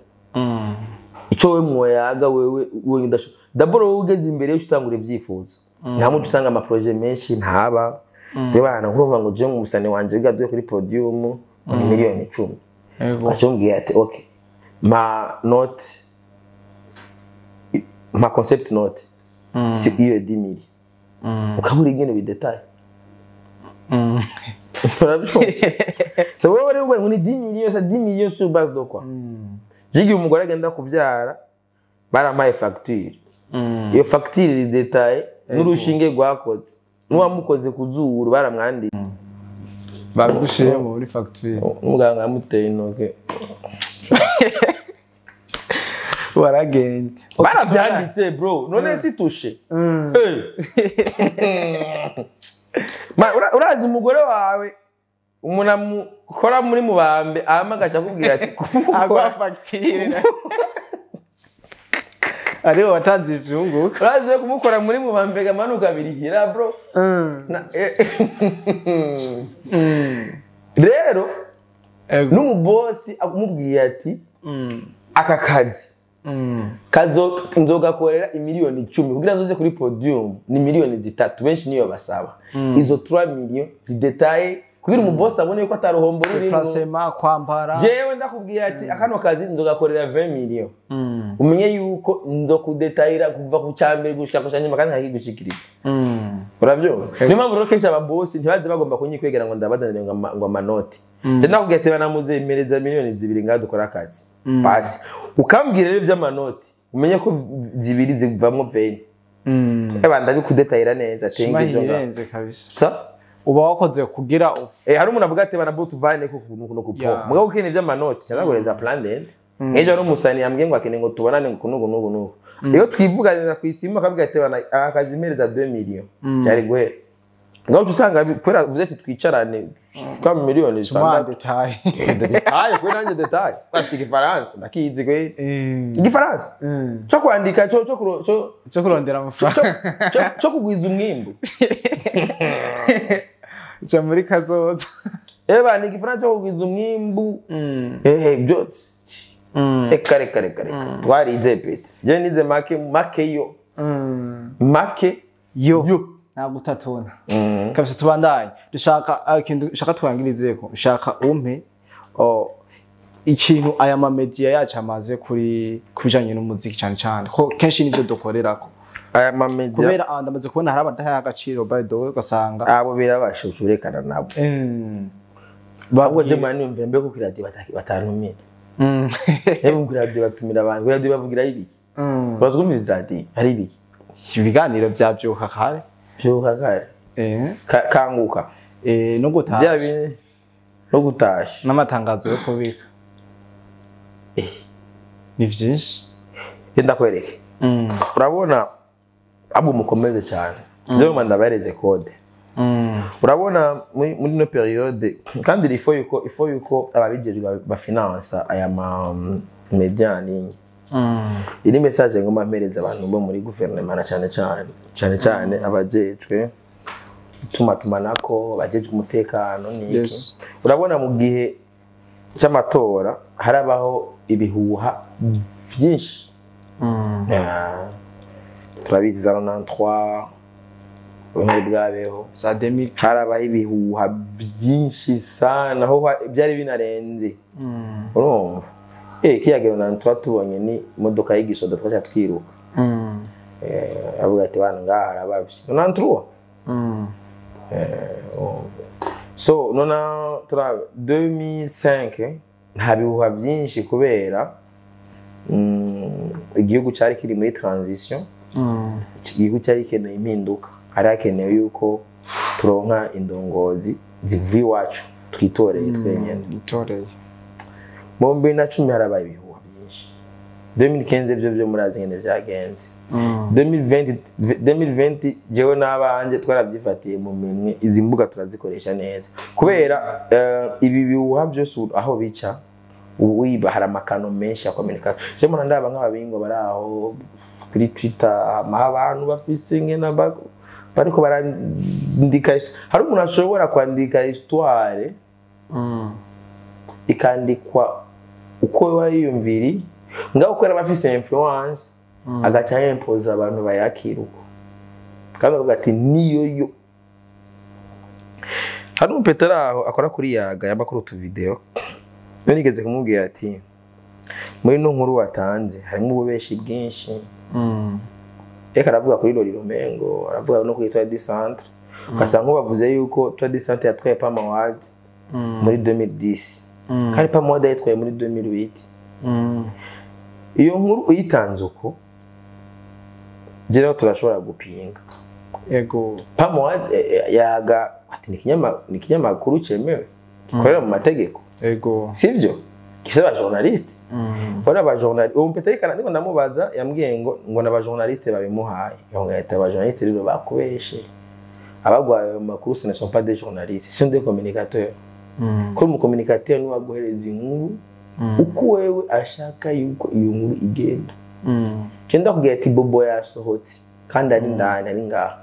ico wewe mwoyaga wewe wewe udasho d'abord wowe ugeze imbere yo utangura ibyifuzo, nta muntu usanga ama projet menshi ntaba bana urumva ngo je umusane wanje wiga kuri podium ngo ni miliyoni 10. Ugaca umbwira ati okay, ma note, ma concept note si iyo 10 mille, ukabura ingene bidetaye. Urabyumva? C'est wowe rero ngo ni 10 millions, c'est 10 millions sur base de quoi? Jigiye umugore agenda kubyara, barampaye facture, iyo facture iri détaillée n'urushinge rwakoze n'uwamukoze ku zuru baramwandiye.
Babigushiremo muri facture.
Umuganga yamuteye intoke.
Waragenze.
Barabyanditse bro, none si tushe. Urazi umugore wawe umuntu amukora muri mubambe ahama agaca akubwira ati
agwa facture ariwe watanze ivyunguka.
Urazi we kumukora muri mubambe gamanuka birihira bro. Rero n'umubosi amubwiye ati aka kazi kazo nzogakorera imiliyoni 10 kugira nzoze kuri podium ni miliyoni 3, benshi niyo basaba izo 3 millions zidetaye kugira umubosi abone yuko ataruhombo rurimo.
Placement, kwambara.
Jewe ndakubwiye ati akano kazi nzogakorera 20 millions, umenye yuko nzokudetayira kuva ku cyambere gushika ku cyanyuma kandi nkakigushikiriza. Urabyumva? Niyo mpamvu rero kenshi ababosi ntibaze bagomba kunyikwegera ngo ndabazanire ngo amanoti. Je ndakubwiye ati banamuzemereza miliyoni 2 ngaho dukora akazi basi, ukambwira rero iby'amanoti, umenye ko zibiri zivamwo 20. Eba ndabikudetayira neza, tenga ibyo ngaho.
Irenze kabisa.
Sa
uba wakoze kugira
hari umuntu avuga ati bana tuvane ko kuno kupo. Mugabo ukeneye iby'amanoti cyangwa plan ndende, ejo hari umusani yambwiye ngo akeneye ngo tubonane ngo kunugu nugu nugu, iyo twivuganira ku isimu akabwira ati bana aka kazi mpereza 2 millions byari guhera ngaho, usanga kubera uvuze ati twicarane kwa miliyoni
tuma
6.
Détail.
Détail kuri nanjye, détail bashika igifaransa ndakizi kwe, igifaransa cyo kwandika cyo
cyo kurondera amafaranga.
Cyo kugwiza umwimbu.
Cyo muri kazoza.
Eba ni igifaransa cyo kugwiza umwimbu, byose. Reka reka reka reka, twarize pete, je nize make make yo make.
Yo ntabwo utatubona kabisa. Tubandanye, dushaka ikintu ushaka twangirizeko, ushaka umpe ikintu aya mamedia yacu amaze kuri kubijanye n'umuziki, cyane cyane ko kenshi nivyo dukorerako.
Aya ma media,
Kubera ndamaze kubona hari abadahaye agaciro, by the way, ugasanga
abo birabasha ucurekana nabo. Ahubwo je mwana niyumvira mbe ko kuri radio batantumira. Yewe, kuri radio batumira abantu, kuri radio bavugira ibiki? Bazwumviriza radio hari ibiki?
Ibiganiro vya Vyuka Kare.
Vyuka Kare. Kanguka.
No gutaha.
Bya bindi no gutasha.
N'amatangazo yo kubika. Ni vyinshi.
Genda kwereke. Urabona, abo mukomeze cyane, rero manda ndabahereze code. Urabona muri no période, kandi il faut yuko ababijejwe bafinansa aya ma media en ligne, iri message ngoma mpereza abantu bo muri guverinoma, na cyane cyane cyane cyane abajejwe itumatumanako, abajejwe umutekano n'iki. Urabona mu gihe cy'amatora harabaho ibihuha byinshi. Turabizi za 93 ubumwe bwabeho.
Za 2000.
Harabaho ibihuha byinshi sana, aho byari binarenze. Urumva, kiyagero na 93 tubonye ni imodoka y'igisoda twaca twiruka. Avuga ati bana ngaha harabavye 93. So nona tura 2005 nta bihuha byinshi kubera igihugu cyari kiri muri transition. Igihugu cyari gikeneye impinduka, hari hakenewe yuko turonka indongozi zivuye iwacu twitoreye twenyene.
Itoreye.
Mu 2010 harabaye ibihuha byinshi. 2015 byo murazi ngene byagenze. 2020, 2020 jewe n'abanje twarabyifatiye mu minwe, izi mbuga turazikoresha neza kubera ibi bihuha byose ubu aho bica ubu wiba hari amakano menshi ya communication. Je mbona ndaba nk'ababingwa bari aho kuri Twitter, ama abantu bafise ingene bariko barandika. Hari umuntu ashobora kwandika histoire ikandikwa uko wayiyumviri ngaho, kubera bafise influence, agaca yempoza abantu bayakira uko, kandi bakavuga ati niyo yo. Hari umupeteri aho akora kuri Yaga yamakuru utu video, niyo nigeze kumubwira ati muri ino nkuru watanze harimo ububeshi bwinshi. Reka aravuga kuri Lori Rumengo, aravuga no kuri Etoile du Centre, ugasanga nk'ubavuze yuko Etoile du Centre yatwaye Pam Award muri 2010 kandi Pam Award yayitwaye muri 2008. Iyo nkuru uyitanze uko, rero turashobora gupinga. Pam Award, Yaga ati ni ikinyamakuru cyemewe gikorera mu mategeko. Sivyo, gifite aba journaliste, bari aba journaliste. Uwo mpeta yikana ndiko ndamubaza, yambwiye ngo n'aba journaliste babimuhaye. Yongera ati aba journaliste rero bakubeshe, abagwaye ayo makuru ce ne sont pas des journalistes, ce sont des communicateurs. Ko mu communicateur ni waguhereza inkuru uko wewe ashaka yuko iyo nkuru igenda. Je ndakubwira ati Bobo yasohotse kandi ari ndani, ari ngaha.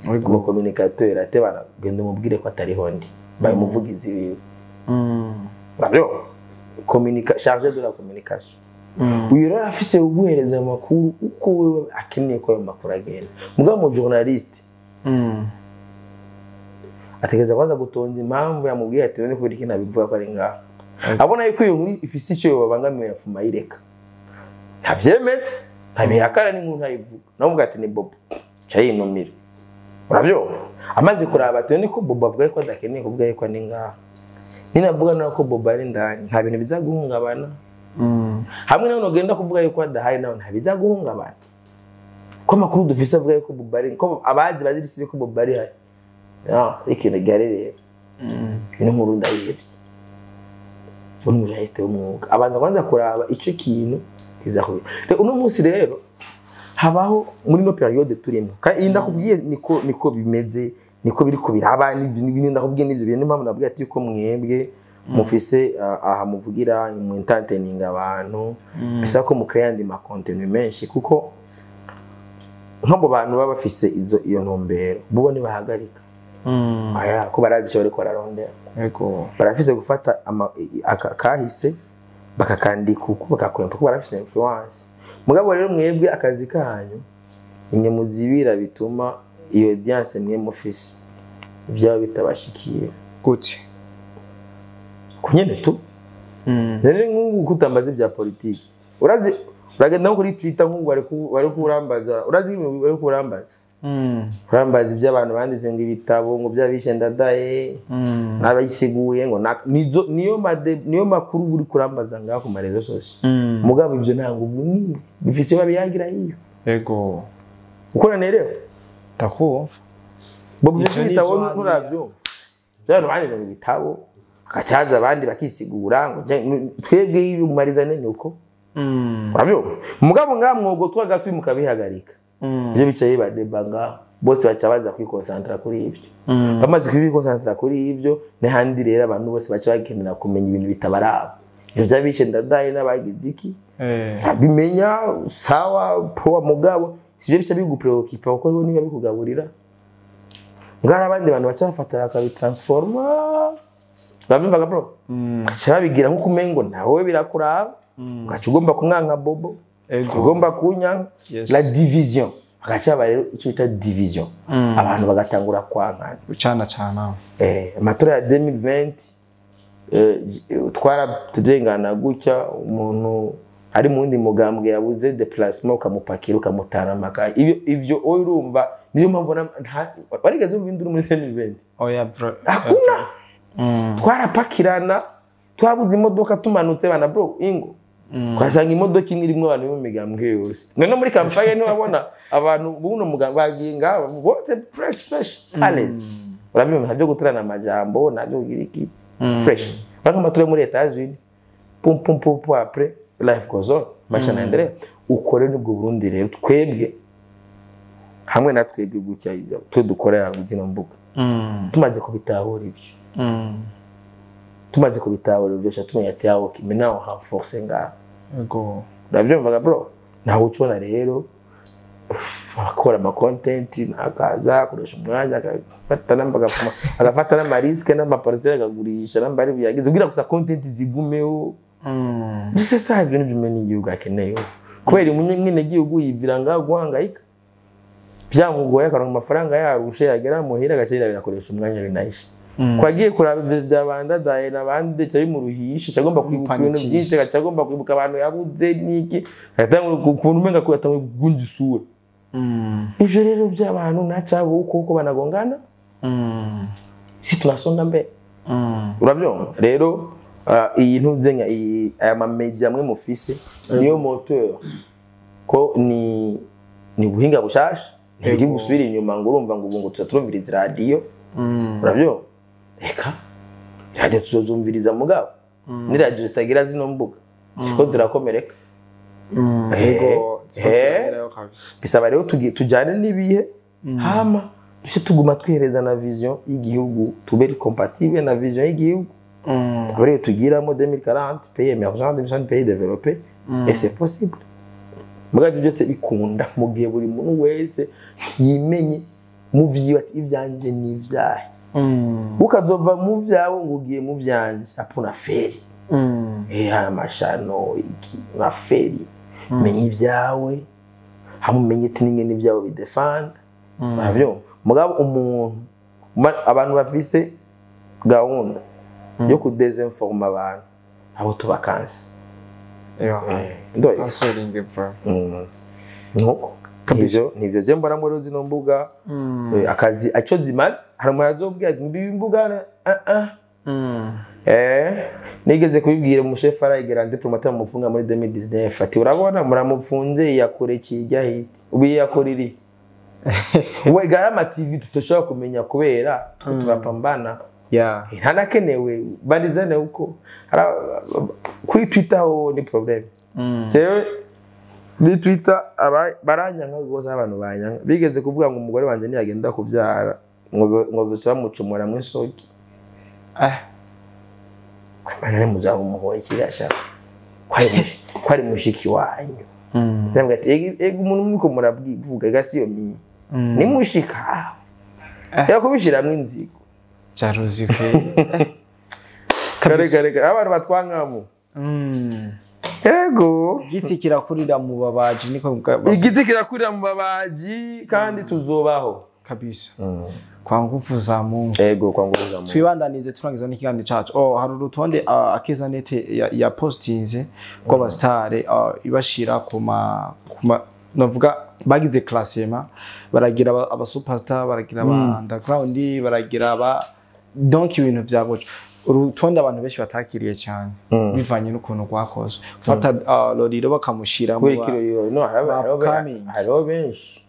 Umu communicateur ate bana genda umubwire ko atariho, ndi baye umuvugizi wiwe. Urabyumva, chargé de la communication. Uyu rero afise uguhereza amakuru uko wewe akeneye ko ayo makuru agenda. Mugabo mu journaliste ategereza kwanza gutonza impamvu yamubwiye ati none kubera iki nabivuga ko ari ngaha. Abona yuko iyo nkuru ifise icyo yobabangamiye, yafuma ayireka, ntavyemeze, ntabihakana, n'inkuru ntayivuga. Namuvuga ati ni Bobo, ca yinumira. Urabyumva, amaze kuraba ati none ko Bobo avuga yuko adakeneye kuvuga yuko ari ngaha, ninavuga nawe ko Bobo ari ndani, nta bintu biza guhungabana. Hamwe nawe nugenda kuvuga yuko adahari, nawe ntabiza guhungabana, ko amakuru dufise avuga yuko Bobo ari, ko abazi bazi ko Bobo ari hari. Ikintu gihari rero, ino nkuru ndayihevye. Uno mujahiste w'umwuga abanza kwanza kuraba ico kintu kiza kubira. Rero uno munsi rero habaho muri no période turimo, kandi iyi ndakubwiye niko bimeze, niko biriko biraba. N'ibindi ndakubwiye n'ibyo bintu, impamvu nabwiye ati yuko mwebwe mufise aha muvugira mu entertaining abantu, bisaba ko mukrea andi ma contenu menshi, kuko nk'abo bantu baba bafise iyo ntumbero bo ntibahagarika. Aya ko barazi icyo bariko bararondera. Barafise gufata kahise bakakandika uko bakakwempa, kuko barafise influence. Mugabo rero mwebwe akazi kanyu imwe muzibira bituma iyo audience mwe mufise ivyaba bitabashikiye.
Gute?
Kunyene tu. Rero nk'ubu kutambaza ibya politiki, urazi Uragenda nko kuri Twitter nk'ubu bari kurambaza, urazi ibintu bari kurambaza, kurambaza ibyo abantu banditse ngo ibitabo ngo byabishe Ndadaye n'abayisiguye ngo niyo makuru uri kurambaza ngaho ku ma réseaux sociaux. Mugabo ibyo nta nguvu nini bifise, babiyagira hiyo.
Ego.
Ukora nerewe.
Ndakumva.
Bo
Ivyo ni
ibitabo
ivyo.
Nturabyumva by'abantu banditse ngo ibitabo, hagacaza abandi bakisigura ngo twebwe ibimariza ni uko. Urabyumva? Mugabo ngaha mwogo twaga turi mukabihagarika, ivyo bicaye badeba ngaho bose baca baza kwikonsantara kuri ivyo. Bamaze kubikonsantara kuri ivyo, n'ahandi rero abantu bose baca bakenera kumenya ibintu bitabaraba, ivyo vyabishe Ndadaye n'abagize iki. Bimenya sawa poa, mugabo sivyo bisa bigupreocupa kuko nibo niba bikugaburira. Ngara abandi bantu baca bafata bakabitransforma, urabyumvaga bro? Ugaca babigira nk'uko umengo nawe birakuraba, ugaca ugomba kumwanka Bobo.
Ego.
Ugomba kunyanka.
Yes.
La division, hagaca haba rero icyo bita division, abantu bagatangura kwankana.
Ucana cana.
Amatora ya 2020 twaraturengana gutya, umuntu ari mu wundi mugambwe yabuze déplacement ukamupakira ukamutana amakaye. Ivyo wowe urumva niyo mpamvu warigeze wumva induru muri 2020?
Oya bro.
Hakuna. Twarapakirana, twabuze imodoka, tumanutse bana bro ingo twasanga imodoka imwe irimo abantu bo mu migambwe yose. None muri campagne ntiwabona abantu buno mugambwe bagiye ngaho bose fresh fresh à l'aise? Urabyumva, ntabyo guturana amajambo, ntabyo kugira iki, fresh. Banga amatora muri Etats-Unis, pum pum pum pum, après life goes on, maisha yanaendelea. Uko rero nibwo Burundi rero twebwe hamwe na twebwe gutya twe dukorera zino mbuga, tumaze kubitahura ibyo, tumaze kubitahura ibyo, sha tumenya ati aho okay, maintenant on renforce ngaha.
Ego.
Urabyumvaga bro? Ntawe ucubona rero akora ama content akaza akoresha umwanya agafata agafata n'amarisques n'amaparcelles akagurisha namba ari yagize kugira gusa content zigumeho. C'est ça, ibyo nibyo umunyagihugu akeneye, kubera umunyagihugu yivira ngaho guhangayika byamugoye, akaronka amafaranga yarushe, yagera muhira agacira birakoresha umwanya binahishe ko agiye kuraba ivyo vya Bandadaye n'abandi cyo bimuruhisha, agomba kwibuka ibintu byinshi, agaca agomba kwibuka abantu yabuze n'iki, agatangura ukuntu umenga ko yatanguye gugunja isura. Ivyo rero by'abantu ntacabo uko uko banagongana, si tunasonga mbere. Urabyumva rero, iyi ntuzenya iyi aya mamedia amwe mufise niyo moteur, ko ni buhinga bushasha, ntibiri gusubira inyuma ngo urumva ngo ubu ngo tuza turumviriza radiyo. Urabyumva? Reka radiyo tuzozumviriza, mugabo ni radiyo zitagira zino mbuga siko zirakomereka.
Ego. Kabisa.
Bisaba rero tujyane n'ibihe, hama duce tuguma twihereza na vision y'igihugu, tube compatible na vision y'igihugu. Akaba ariyo tugiramo 2040, pays émergent, 2060, pays développé, et c'est possible. Mugabo ibyo byose bikunda mu gihe buri muntu wese yimenye mu vyiwe ati ibyanjye ni ibyahe. Ukazova mu vyawe ngo ugiye mu vyanje, apuna feri. Amashano iki na feri. Menya ibyawe, hamwe umenye ati n'ingene ibyawe bidefanda. Uravyumva? Mugabo umuntu abantu bafise gahunda yo kudesinforma abantu, abo tubakansi. Ndo
Asoringe bro.
Nuko nivyo je mbona muri zino mbuga. Akazi aco zimaze, hari umuntu azobwira ngo ibi mbuga ah ah. Nigeze kubibwira umushefu arayigera diplomate mufunga muri 2019 ati urabona muramufunze yakore kijya hiti ubu yakora iri we Garama TV tutashobora kumenya kubera twe turapambana. Ntanakenewe barizane uko kuri Twitter ho ni problème. Jewe kuri Twitter baranyanka rwose, abantu banyanka bigeze kuvuga ngo umugore wanjye ntiyagenda kubyara ngo dusa bamucomora mu isogi. Kamana ni muzaba umuhoye kirasha kwari mushiki wanyu. Ndamubwira ati ega umuntu muriko murabwivuga ega siyo mi ni mushika yakubishiramwo inzigo.
Jalousie pe.
Kare kare kare abantu batwankamo. Ego.
Igiti kirakurira mu babaji niko.
Igiti kirakurira mu babaji kandi tuzobaho.
Kabisa, kwa nguvu za Mungu.
Ego, kwa nguvu za Mungu.
Twibandanize, turangiza n'ikiganiro cacu. Oh, hari urutonde Akeza.net ya postinze rw'abasitare, ibashira ku ma navuga bagize classement, baragira aba superstar, baragira aba underground, baragira aba, donc ibintu vya gutyo. Urutonde abantu benshi batakiriye cyane bivanye n'ukuntu rwakozwe, gufata Lolilo bakamushira mu
Kubera ikiro no
ba upcoming.
Hariho benshi.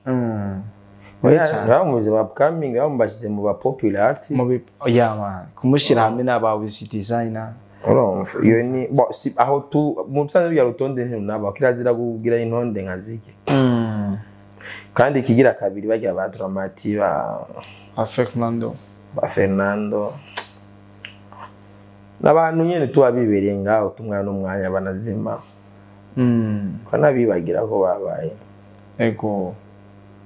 Oya cyane.
Baba mu buzima upcoming, baba bashyize mu ba popular artist.
Mu yeah man, kumushira hamwe n'aba Wiz Designer.
Urumva iyo ni bo si aho tu mu bisanzwe bya rutonde ntirunaba kirazira kugira intonde nka zike. Kandi ikigira kabiri, bajya ba Dramati, ba
Fernando.
Ba Fernando n'abantu nyene tuba bibereye ngaho tumwana n'umwanya banazima, kanabibagira ko babaye.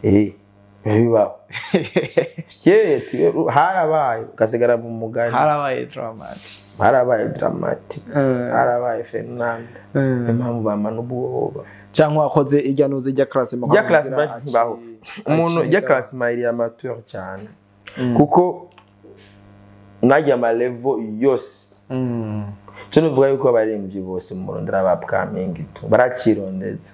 Eh, biba bibaho fye harabaye ugasigara mu mugani.
Harabaye Dramati.
Harabaye Dramati, harabaye Fernando. Niyo mpamvu bamana ubwoba.
Cyangwa wakoze ijya nuze ijya classe.
Ijya classement ntibaho umuntu ijya classement iri amateur cyane, kuko najya ama level yose. Cyo nuvuga yuko abaririmbyi bose mu Burundi ari aba upcoming tu, baracirondeza.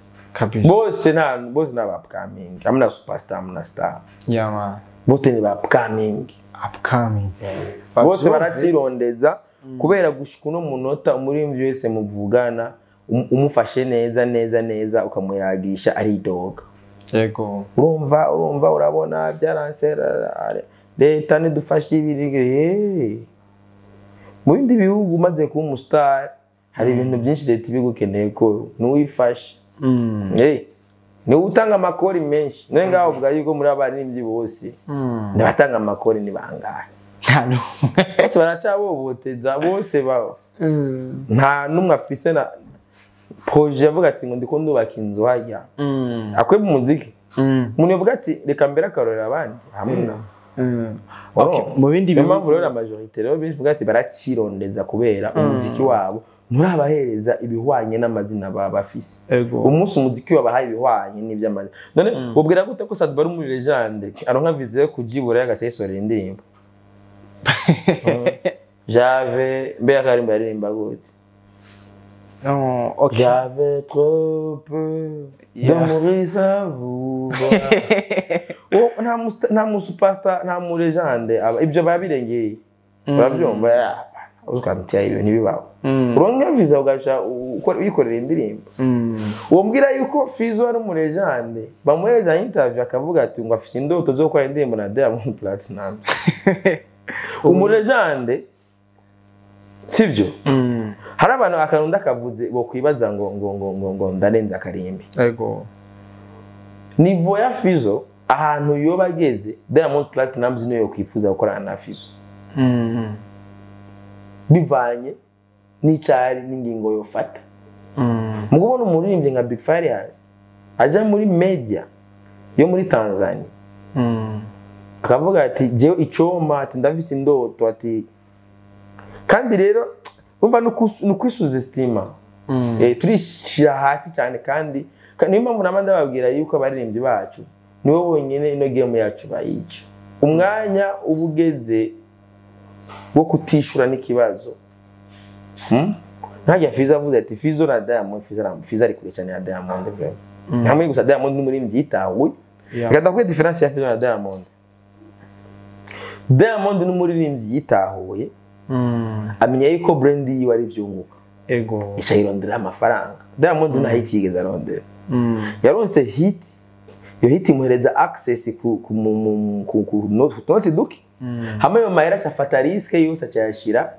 Bose nta, bose ni aba upcoming, hamwe na superstar, hamwe na star.
Yeah man.
Bose ni ba upcoming.
Upcoming.
Bose baracirondeza, kubera gushika uno munota umuririmbyi wese muvugana, umufashe neza neza neza, ukamuyagisha, aridoga. Urumva urabona byaranse, leta nidufashe ibi. Mu bindi bihugu umaze kuba umustar, hari ibintu byinshi leta ibigukeneye ko nuwifashe. Niwe utanga amakori menshi. None ngaho uvuga yuko muri abaririmbyi bose ntibatanga amakori ni bangahe?
Nta n'umwe.
Bose baracaboboteza bose ba nta n'umwe afise na projet avuga ati ngo ndiko ndubaka inzu hajya akwe mu muziki. Umuntu yavuga ati reka mbere akarorera abandi hamwe na
Okay, mu bindi
niyo
bihugu
mpamvu rero la majorité rero bivuga ati baracirondeza, kubera umuziki wabo nturabahereza ibihwanye n'amazina baba bafise. Umunsi umuziki wabahaye ibihwanye n'iby'amazina, none ubwira gute ko Sadba ari muri légende, aronka visa yo kujibura agaca yisorera indirimbo J'avais mbega akarimbo yaririmba gute?
Oh, okay.
J'avais trop peur de mourir sans vous voir. Oh, nta mu superstar, nta mu légende ibyo babirengeye urabyumva ukamutya ibintu ntibibaho. Uronka visa ugaca wikorera indirimbo. Uwo mbwira yuko Fizo ari umu légende, bamuhereza interview akavuga ati ngo afise indoto zo gukora indirimbo na Diamond Platnumz. Umu légende sibyo? Hari abantu akarunda kavuze bokwibaza ngo ndarenze akarimbi. Niveau ya Fizo, ahantu yoba ageze, Diamond Platnumz niyo yokwifuza gukorana na Fizo, bivanye n'icari n'ingingo yofata. Mu kubona umuririmbyi nka Big Farious ajya muri media yo muri Tanzania, akavuga ati jewe icoma, ati ndafise indoto, ati kandi rero umva ni ukwisous-estima. Turishira hasi cyane kandi niyo mpamvu nama ndababwira yuko abaririmbyi bacu nibo bonyine ino game yacu bayica. Umwanya uba ugeze wo kutishura n'ikibazo. Ntajya Fizo avuze ati Fizo na Diamond, Fizo ari kure cyane ya Diamond vraiment. Ntamwe gusa Diamond ni umuririmbyi yitahuye. Reka ndakubwira différence ya Fizo na Diamond. Diamond ni umuririmbyi yitahuye, amenya yuko brand yiwe ari ibyunguka, ica yirondera amafaranga. Diamond nta hit yigeze arondera. Yaronse hit, iyo hit imuhereza access ku ku noti duke. Hamwe ayo mahera acafata risque yose acayashira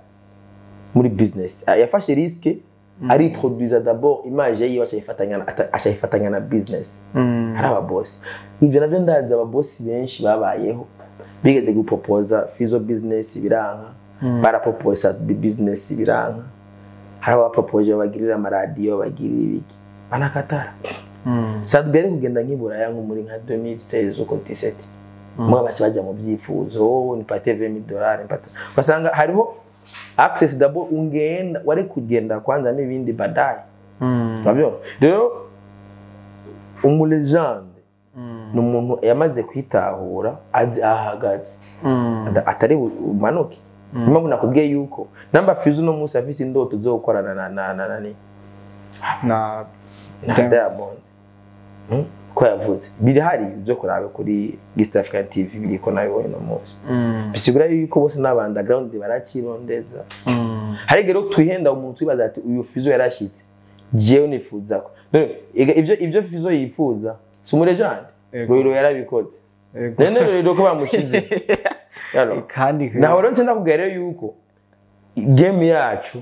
muri business. Ah, yafashe risque ariproduisa d'abord image yiwe, acayifatanya na business. Hari ababosi, ivyo navyo ndazi, ababosi benshi babayeho bigeze gupropoza Fizo business biranka, barapropoza business biranka. Hari abapropoje babagirira amaradiyo, bagirira ibiki, banakatara. Sadbi yari kugenda nk'iburaya nko muri nka 2016 uko 17, mwe baca bajya mu byifuzo, oh, nipate $20,000 nipate, ugasanga hariho access d'abord ungenda wari kugenda kwanza n'ibindi baadaye. Urabyumva rero, umu légende Ni umuntu yamaze kwitahura, azi ahagaze, atari bumanuke. Niyo mpamvu nakubwiye yuko namba Fizo uno munsi afise indoto zo gukorana na
na
na Diamond. Ko yavuze birahari byo kuraba kuri East African TV, biriko nabibonye uno munsi. Bisigura yuko bose n'aba underground barakirondeza. Hari rero twihenda, umuntu twibaza ati uyu Fizo yarashitse, jewe nifuza ko. None, ivyo Fizo yifuza si umurejande?
Ego.
Rero yarabikoze.
Ego.
None rero ko bamushize. Yalo.
Kandi
Naho rero nce ndakubwira rero yuko game yacu,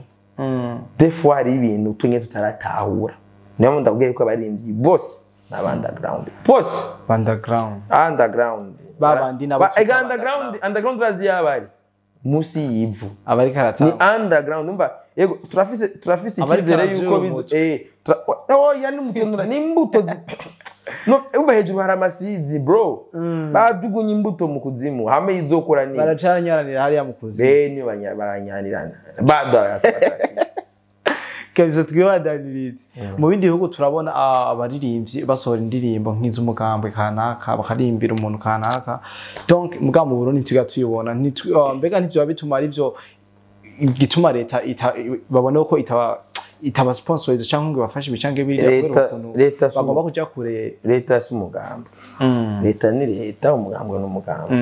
des fois hari ibintu tumwe tutaratahura. Niyo mpamvu ndakubwiye yuko abaririmbyi bose ni aba underground bose.
Underground.
Underground.
Babandi nabo twita
Ega underground, underground urazi yabari munsi y'ivu.
Abariko
Ni
aratanga.
Underground, umva, yego turafise
Abariko
icyizere yuko
aravyura
bizo
umutwe.
Oya, ni umutonora, ni imbuto no umva, hejuru hari amasizi bro, bajugunye imbuto mu kuzimu hamwe izokura ni
Baracanyaranira hariya mu kuzimu.
Bene baranyanirana bado.
Kabisa, twibandanirize mu bindi bihugu. Turabona abaririmbyi basohora indirimbo nk'iz'umugambwe kanaka, bakaririmbira umuntu kanaka. Donc muga mu Burundi ntituga tuyibona. Mbega ntivyoba bituma arivyo igituma leta babona ko itaba sponsoriza cyangwa ngo ibafashe ibi canke biriya, kubera ukuntu
Leta si
bagomba kuja kure?
Leta si umugambi. Leta ni leta, umugambwe ni umugambwe.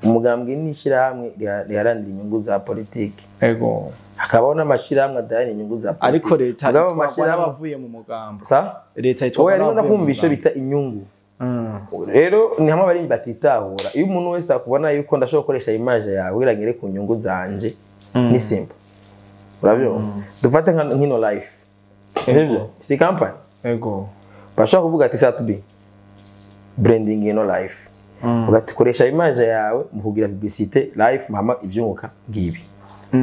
Umugambwe ni ishyirahamwe riharanira inyungu za politiki. Hakabaho n'amashyirahamwe adaharanira inyungu za politiki.
Ariko leta
Mugabo
itwarwa
amashyirahamwe
n'abavuye mu mugambo.
Sa
Leta itwarwa
oya, arimo
n'abavuye mu
ndakumva icyo
mugambo.
bita inyungu. Rero ni hamwe abarinzi batitahura. Iyo umuntu wese akubona yuko ndashobora gukoresha image yawe kugira ngere ku nyungu zanje, ni simple, urabyumva? Dufate nka nkino life, sibyo? Si company?
Ego.
Bashobora kuvuga ati Sat-B branding ino life, ugati koresha image yawe mu kugira publicité life, mama ibyunguka ngibi.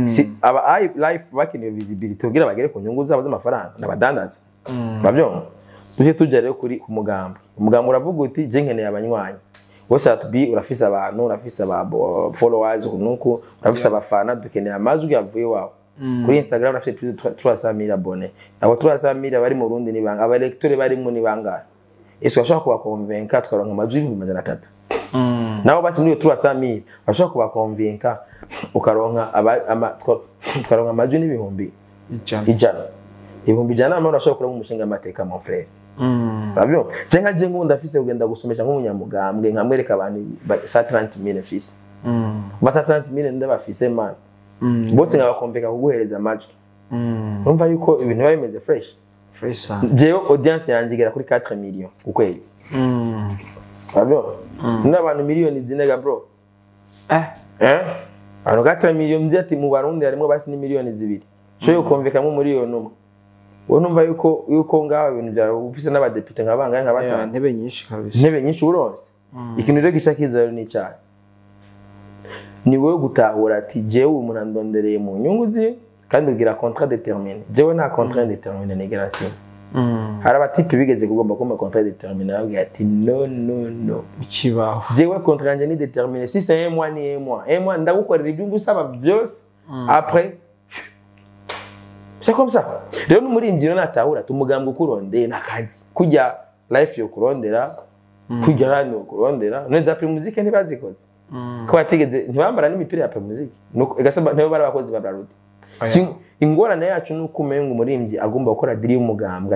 Si aba i life bakeneye visibility kugira bagere ku nyungu zabo z'amafaranga n'abadandaza, urabyumva? Tujye tujya rero kuri ku mugambi. Umugambi uravuga uti je nkeneye abanywanyi. Wowe Sat-B urafise abantu, urafise aba followers nuku, urafise abafana, dukeneye amajwi yavuye iwawe. Kuri Instagram urafise plus de 300 000 abonnés. Abo 300 000 bari mu Burundi ni bangahe? Aba électeurs barimo ni bangahe? Ese urashobora kubakonvenka tukaronka amajwi 300,000? Nabo basi muri iyo 300 000 urashobora kubakonvenka ukaronka tukaronka amajwi n'ibihumbi
100.
100, 100,000, amahoro, urashobora kuraba umushinga amateka, mon frère. Urabyumva? Je nka je nk'ubu ndafise kugenda gusomesha nk'umunyamugambwe, nkamwereka abantu 130 000 mfise. Ba 130 000 ndabafise man, bose nkabakomveka kuguhereza amajwi. Urumva yuko ibintu biba bimeze fresh.
Fresh sana.
Jewe audience yanjye igera kuri 4 millions ku kwezi. Urabyumva? N'abantu miliyoni 4 ga bro. Eh, abantu 4 millions nzi ati mu Barundi harimo basi ni miliyoni 2, so kumvikamo 1 miliyoni. Wowe numva yuko ngaho ibintu byawe ufise n'abadepite nka bangahe, nka batanu.
Intebe nyinshi kabisa.
Intebe nyinshi uronse. Ikintu rero gica kiza rero ni icyaha, ni wowe gutahura ati jewe umuntu andondereye mu nyungu ziwe, kandi ugira contrat déterminé. Jewe nta contrat déterminé nigera nsinya. Hari abatipe bigeze kugomba kumpa contrat déterminé, babwira ati no, no, no.
Ikibaho.
Jewe contrat yanjye ni déterminé. Si c'est un mois, ni un mois, un mois ndagukorera ibyo ngusaba byose, après c'est comme ça. Rero n'umuririmbyi rero natahura ati umugambwe ukurondeye n'akazi, kujya life yo kurondera, kujya hano kurondera. None za Primusic ntibazikoze ko batigeze ntibambara n'imipira ya Primusic? Nuko igasaba ntibo bari abakozi ba Brarudi. Si ingorane yacu nuko umenga umuririmbyi agomba gukora deal y'umugambwe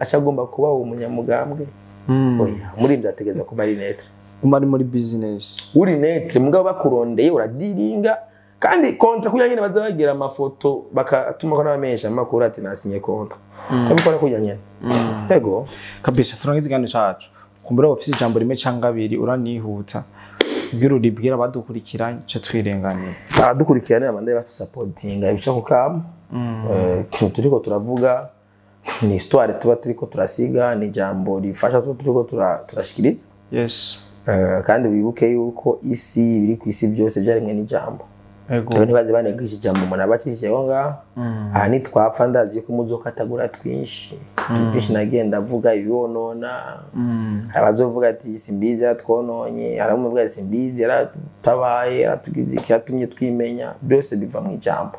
aca agomba kuba umunyamugambwe. Oya, umuririmbyi ategeza kuba ari neutre.
Uma ari muri business.
Uri neutre, mugabo bakurondeye uradiringa. Kandi contrat kugira nyine baza bagira amafoto bakatuma ko n'abamenyesha amakuru ati nasinye contrat, kabikora kugira nyine yego.
Kabisa, turangiza ikiganiro cacu. Kumbura ufise ijambo rimwe canke abiri, uranihuta ubwira uribwira abadukurikira, ca twirenganira.
Abadukurikirana abandi badusapotinga ibica ku kama. Turiko turavuga ni histoire tuba turiko turasiga, ni ijambo rifasha tuba turiko turashikiriza. Kandi wibuke yuko isi, ibiri ku isi byose byaremwe n'ijambo. Rero ntibaze banegisha ijambo umuntu aba akishijeho ngaho. Aha nitwapfa, ndazi ko muzokatagura twinshi twinshi nagenda avuga ibibonona. Hari abazovuga ati simbizi yaratwononye, hari abavuga ati simbizi yaratabaye, yaratugize iki, yatumye twimenya. Byose biva mu ijambo.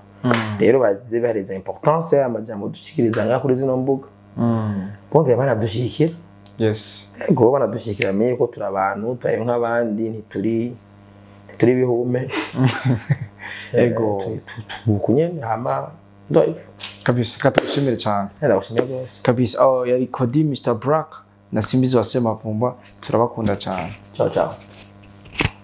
Rero baze bahereza importance y'aya majambo dushikiriza ngaha kuri zino mbuga, bongera banadushyigikira.
Yes.
Ego, banadushyikira, amenye ko turi abantu, turi nk'abandi, ntituri ibihume.
Ego.
Uku nyene hama ndahivyo.
Kabisa, katugushimire cyane.
Ndagushimiye rwose.
Kabisa. Oh, yari Kodi Mr Black na Simbizi wa Semavumba, turabakunda cyane.
Ciao ciao.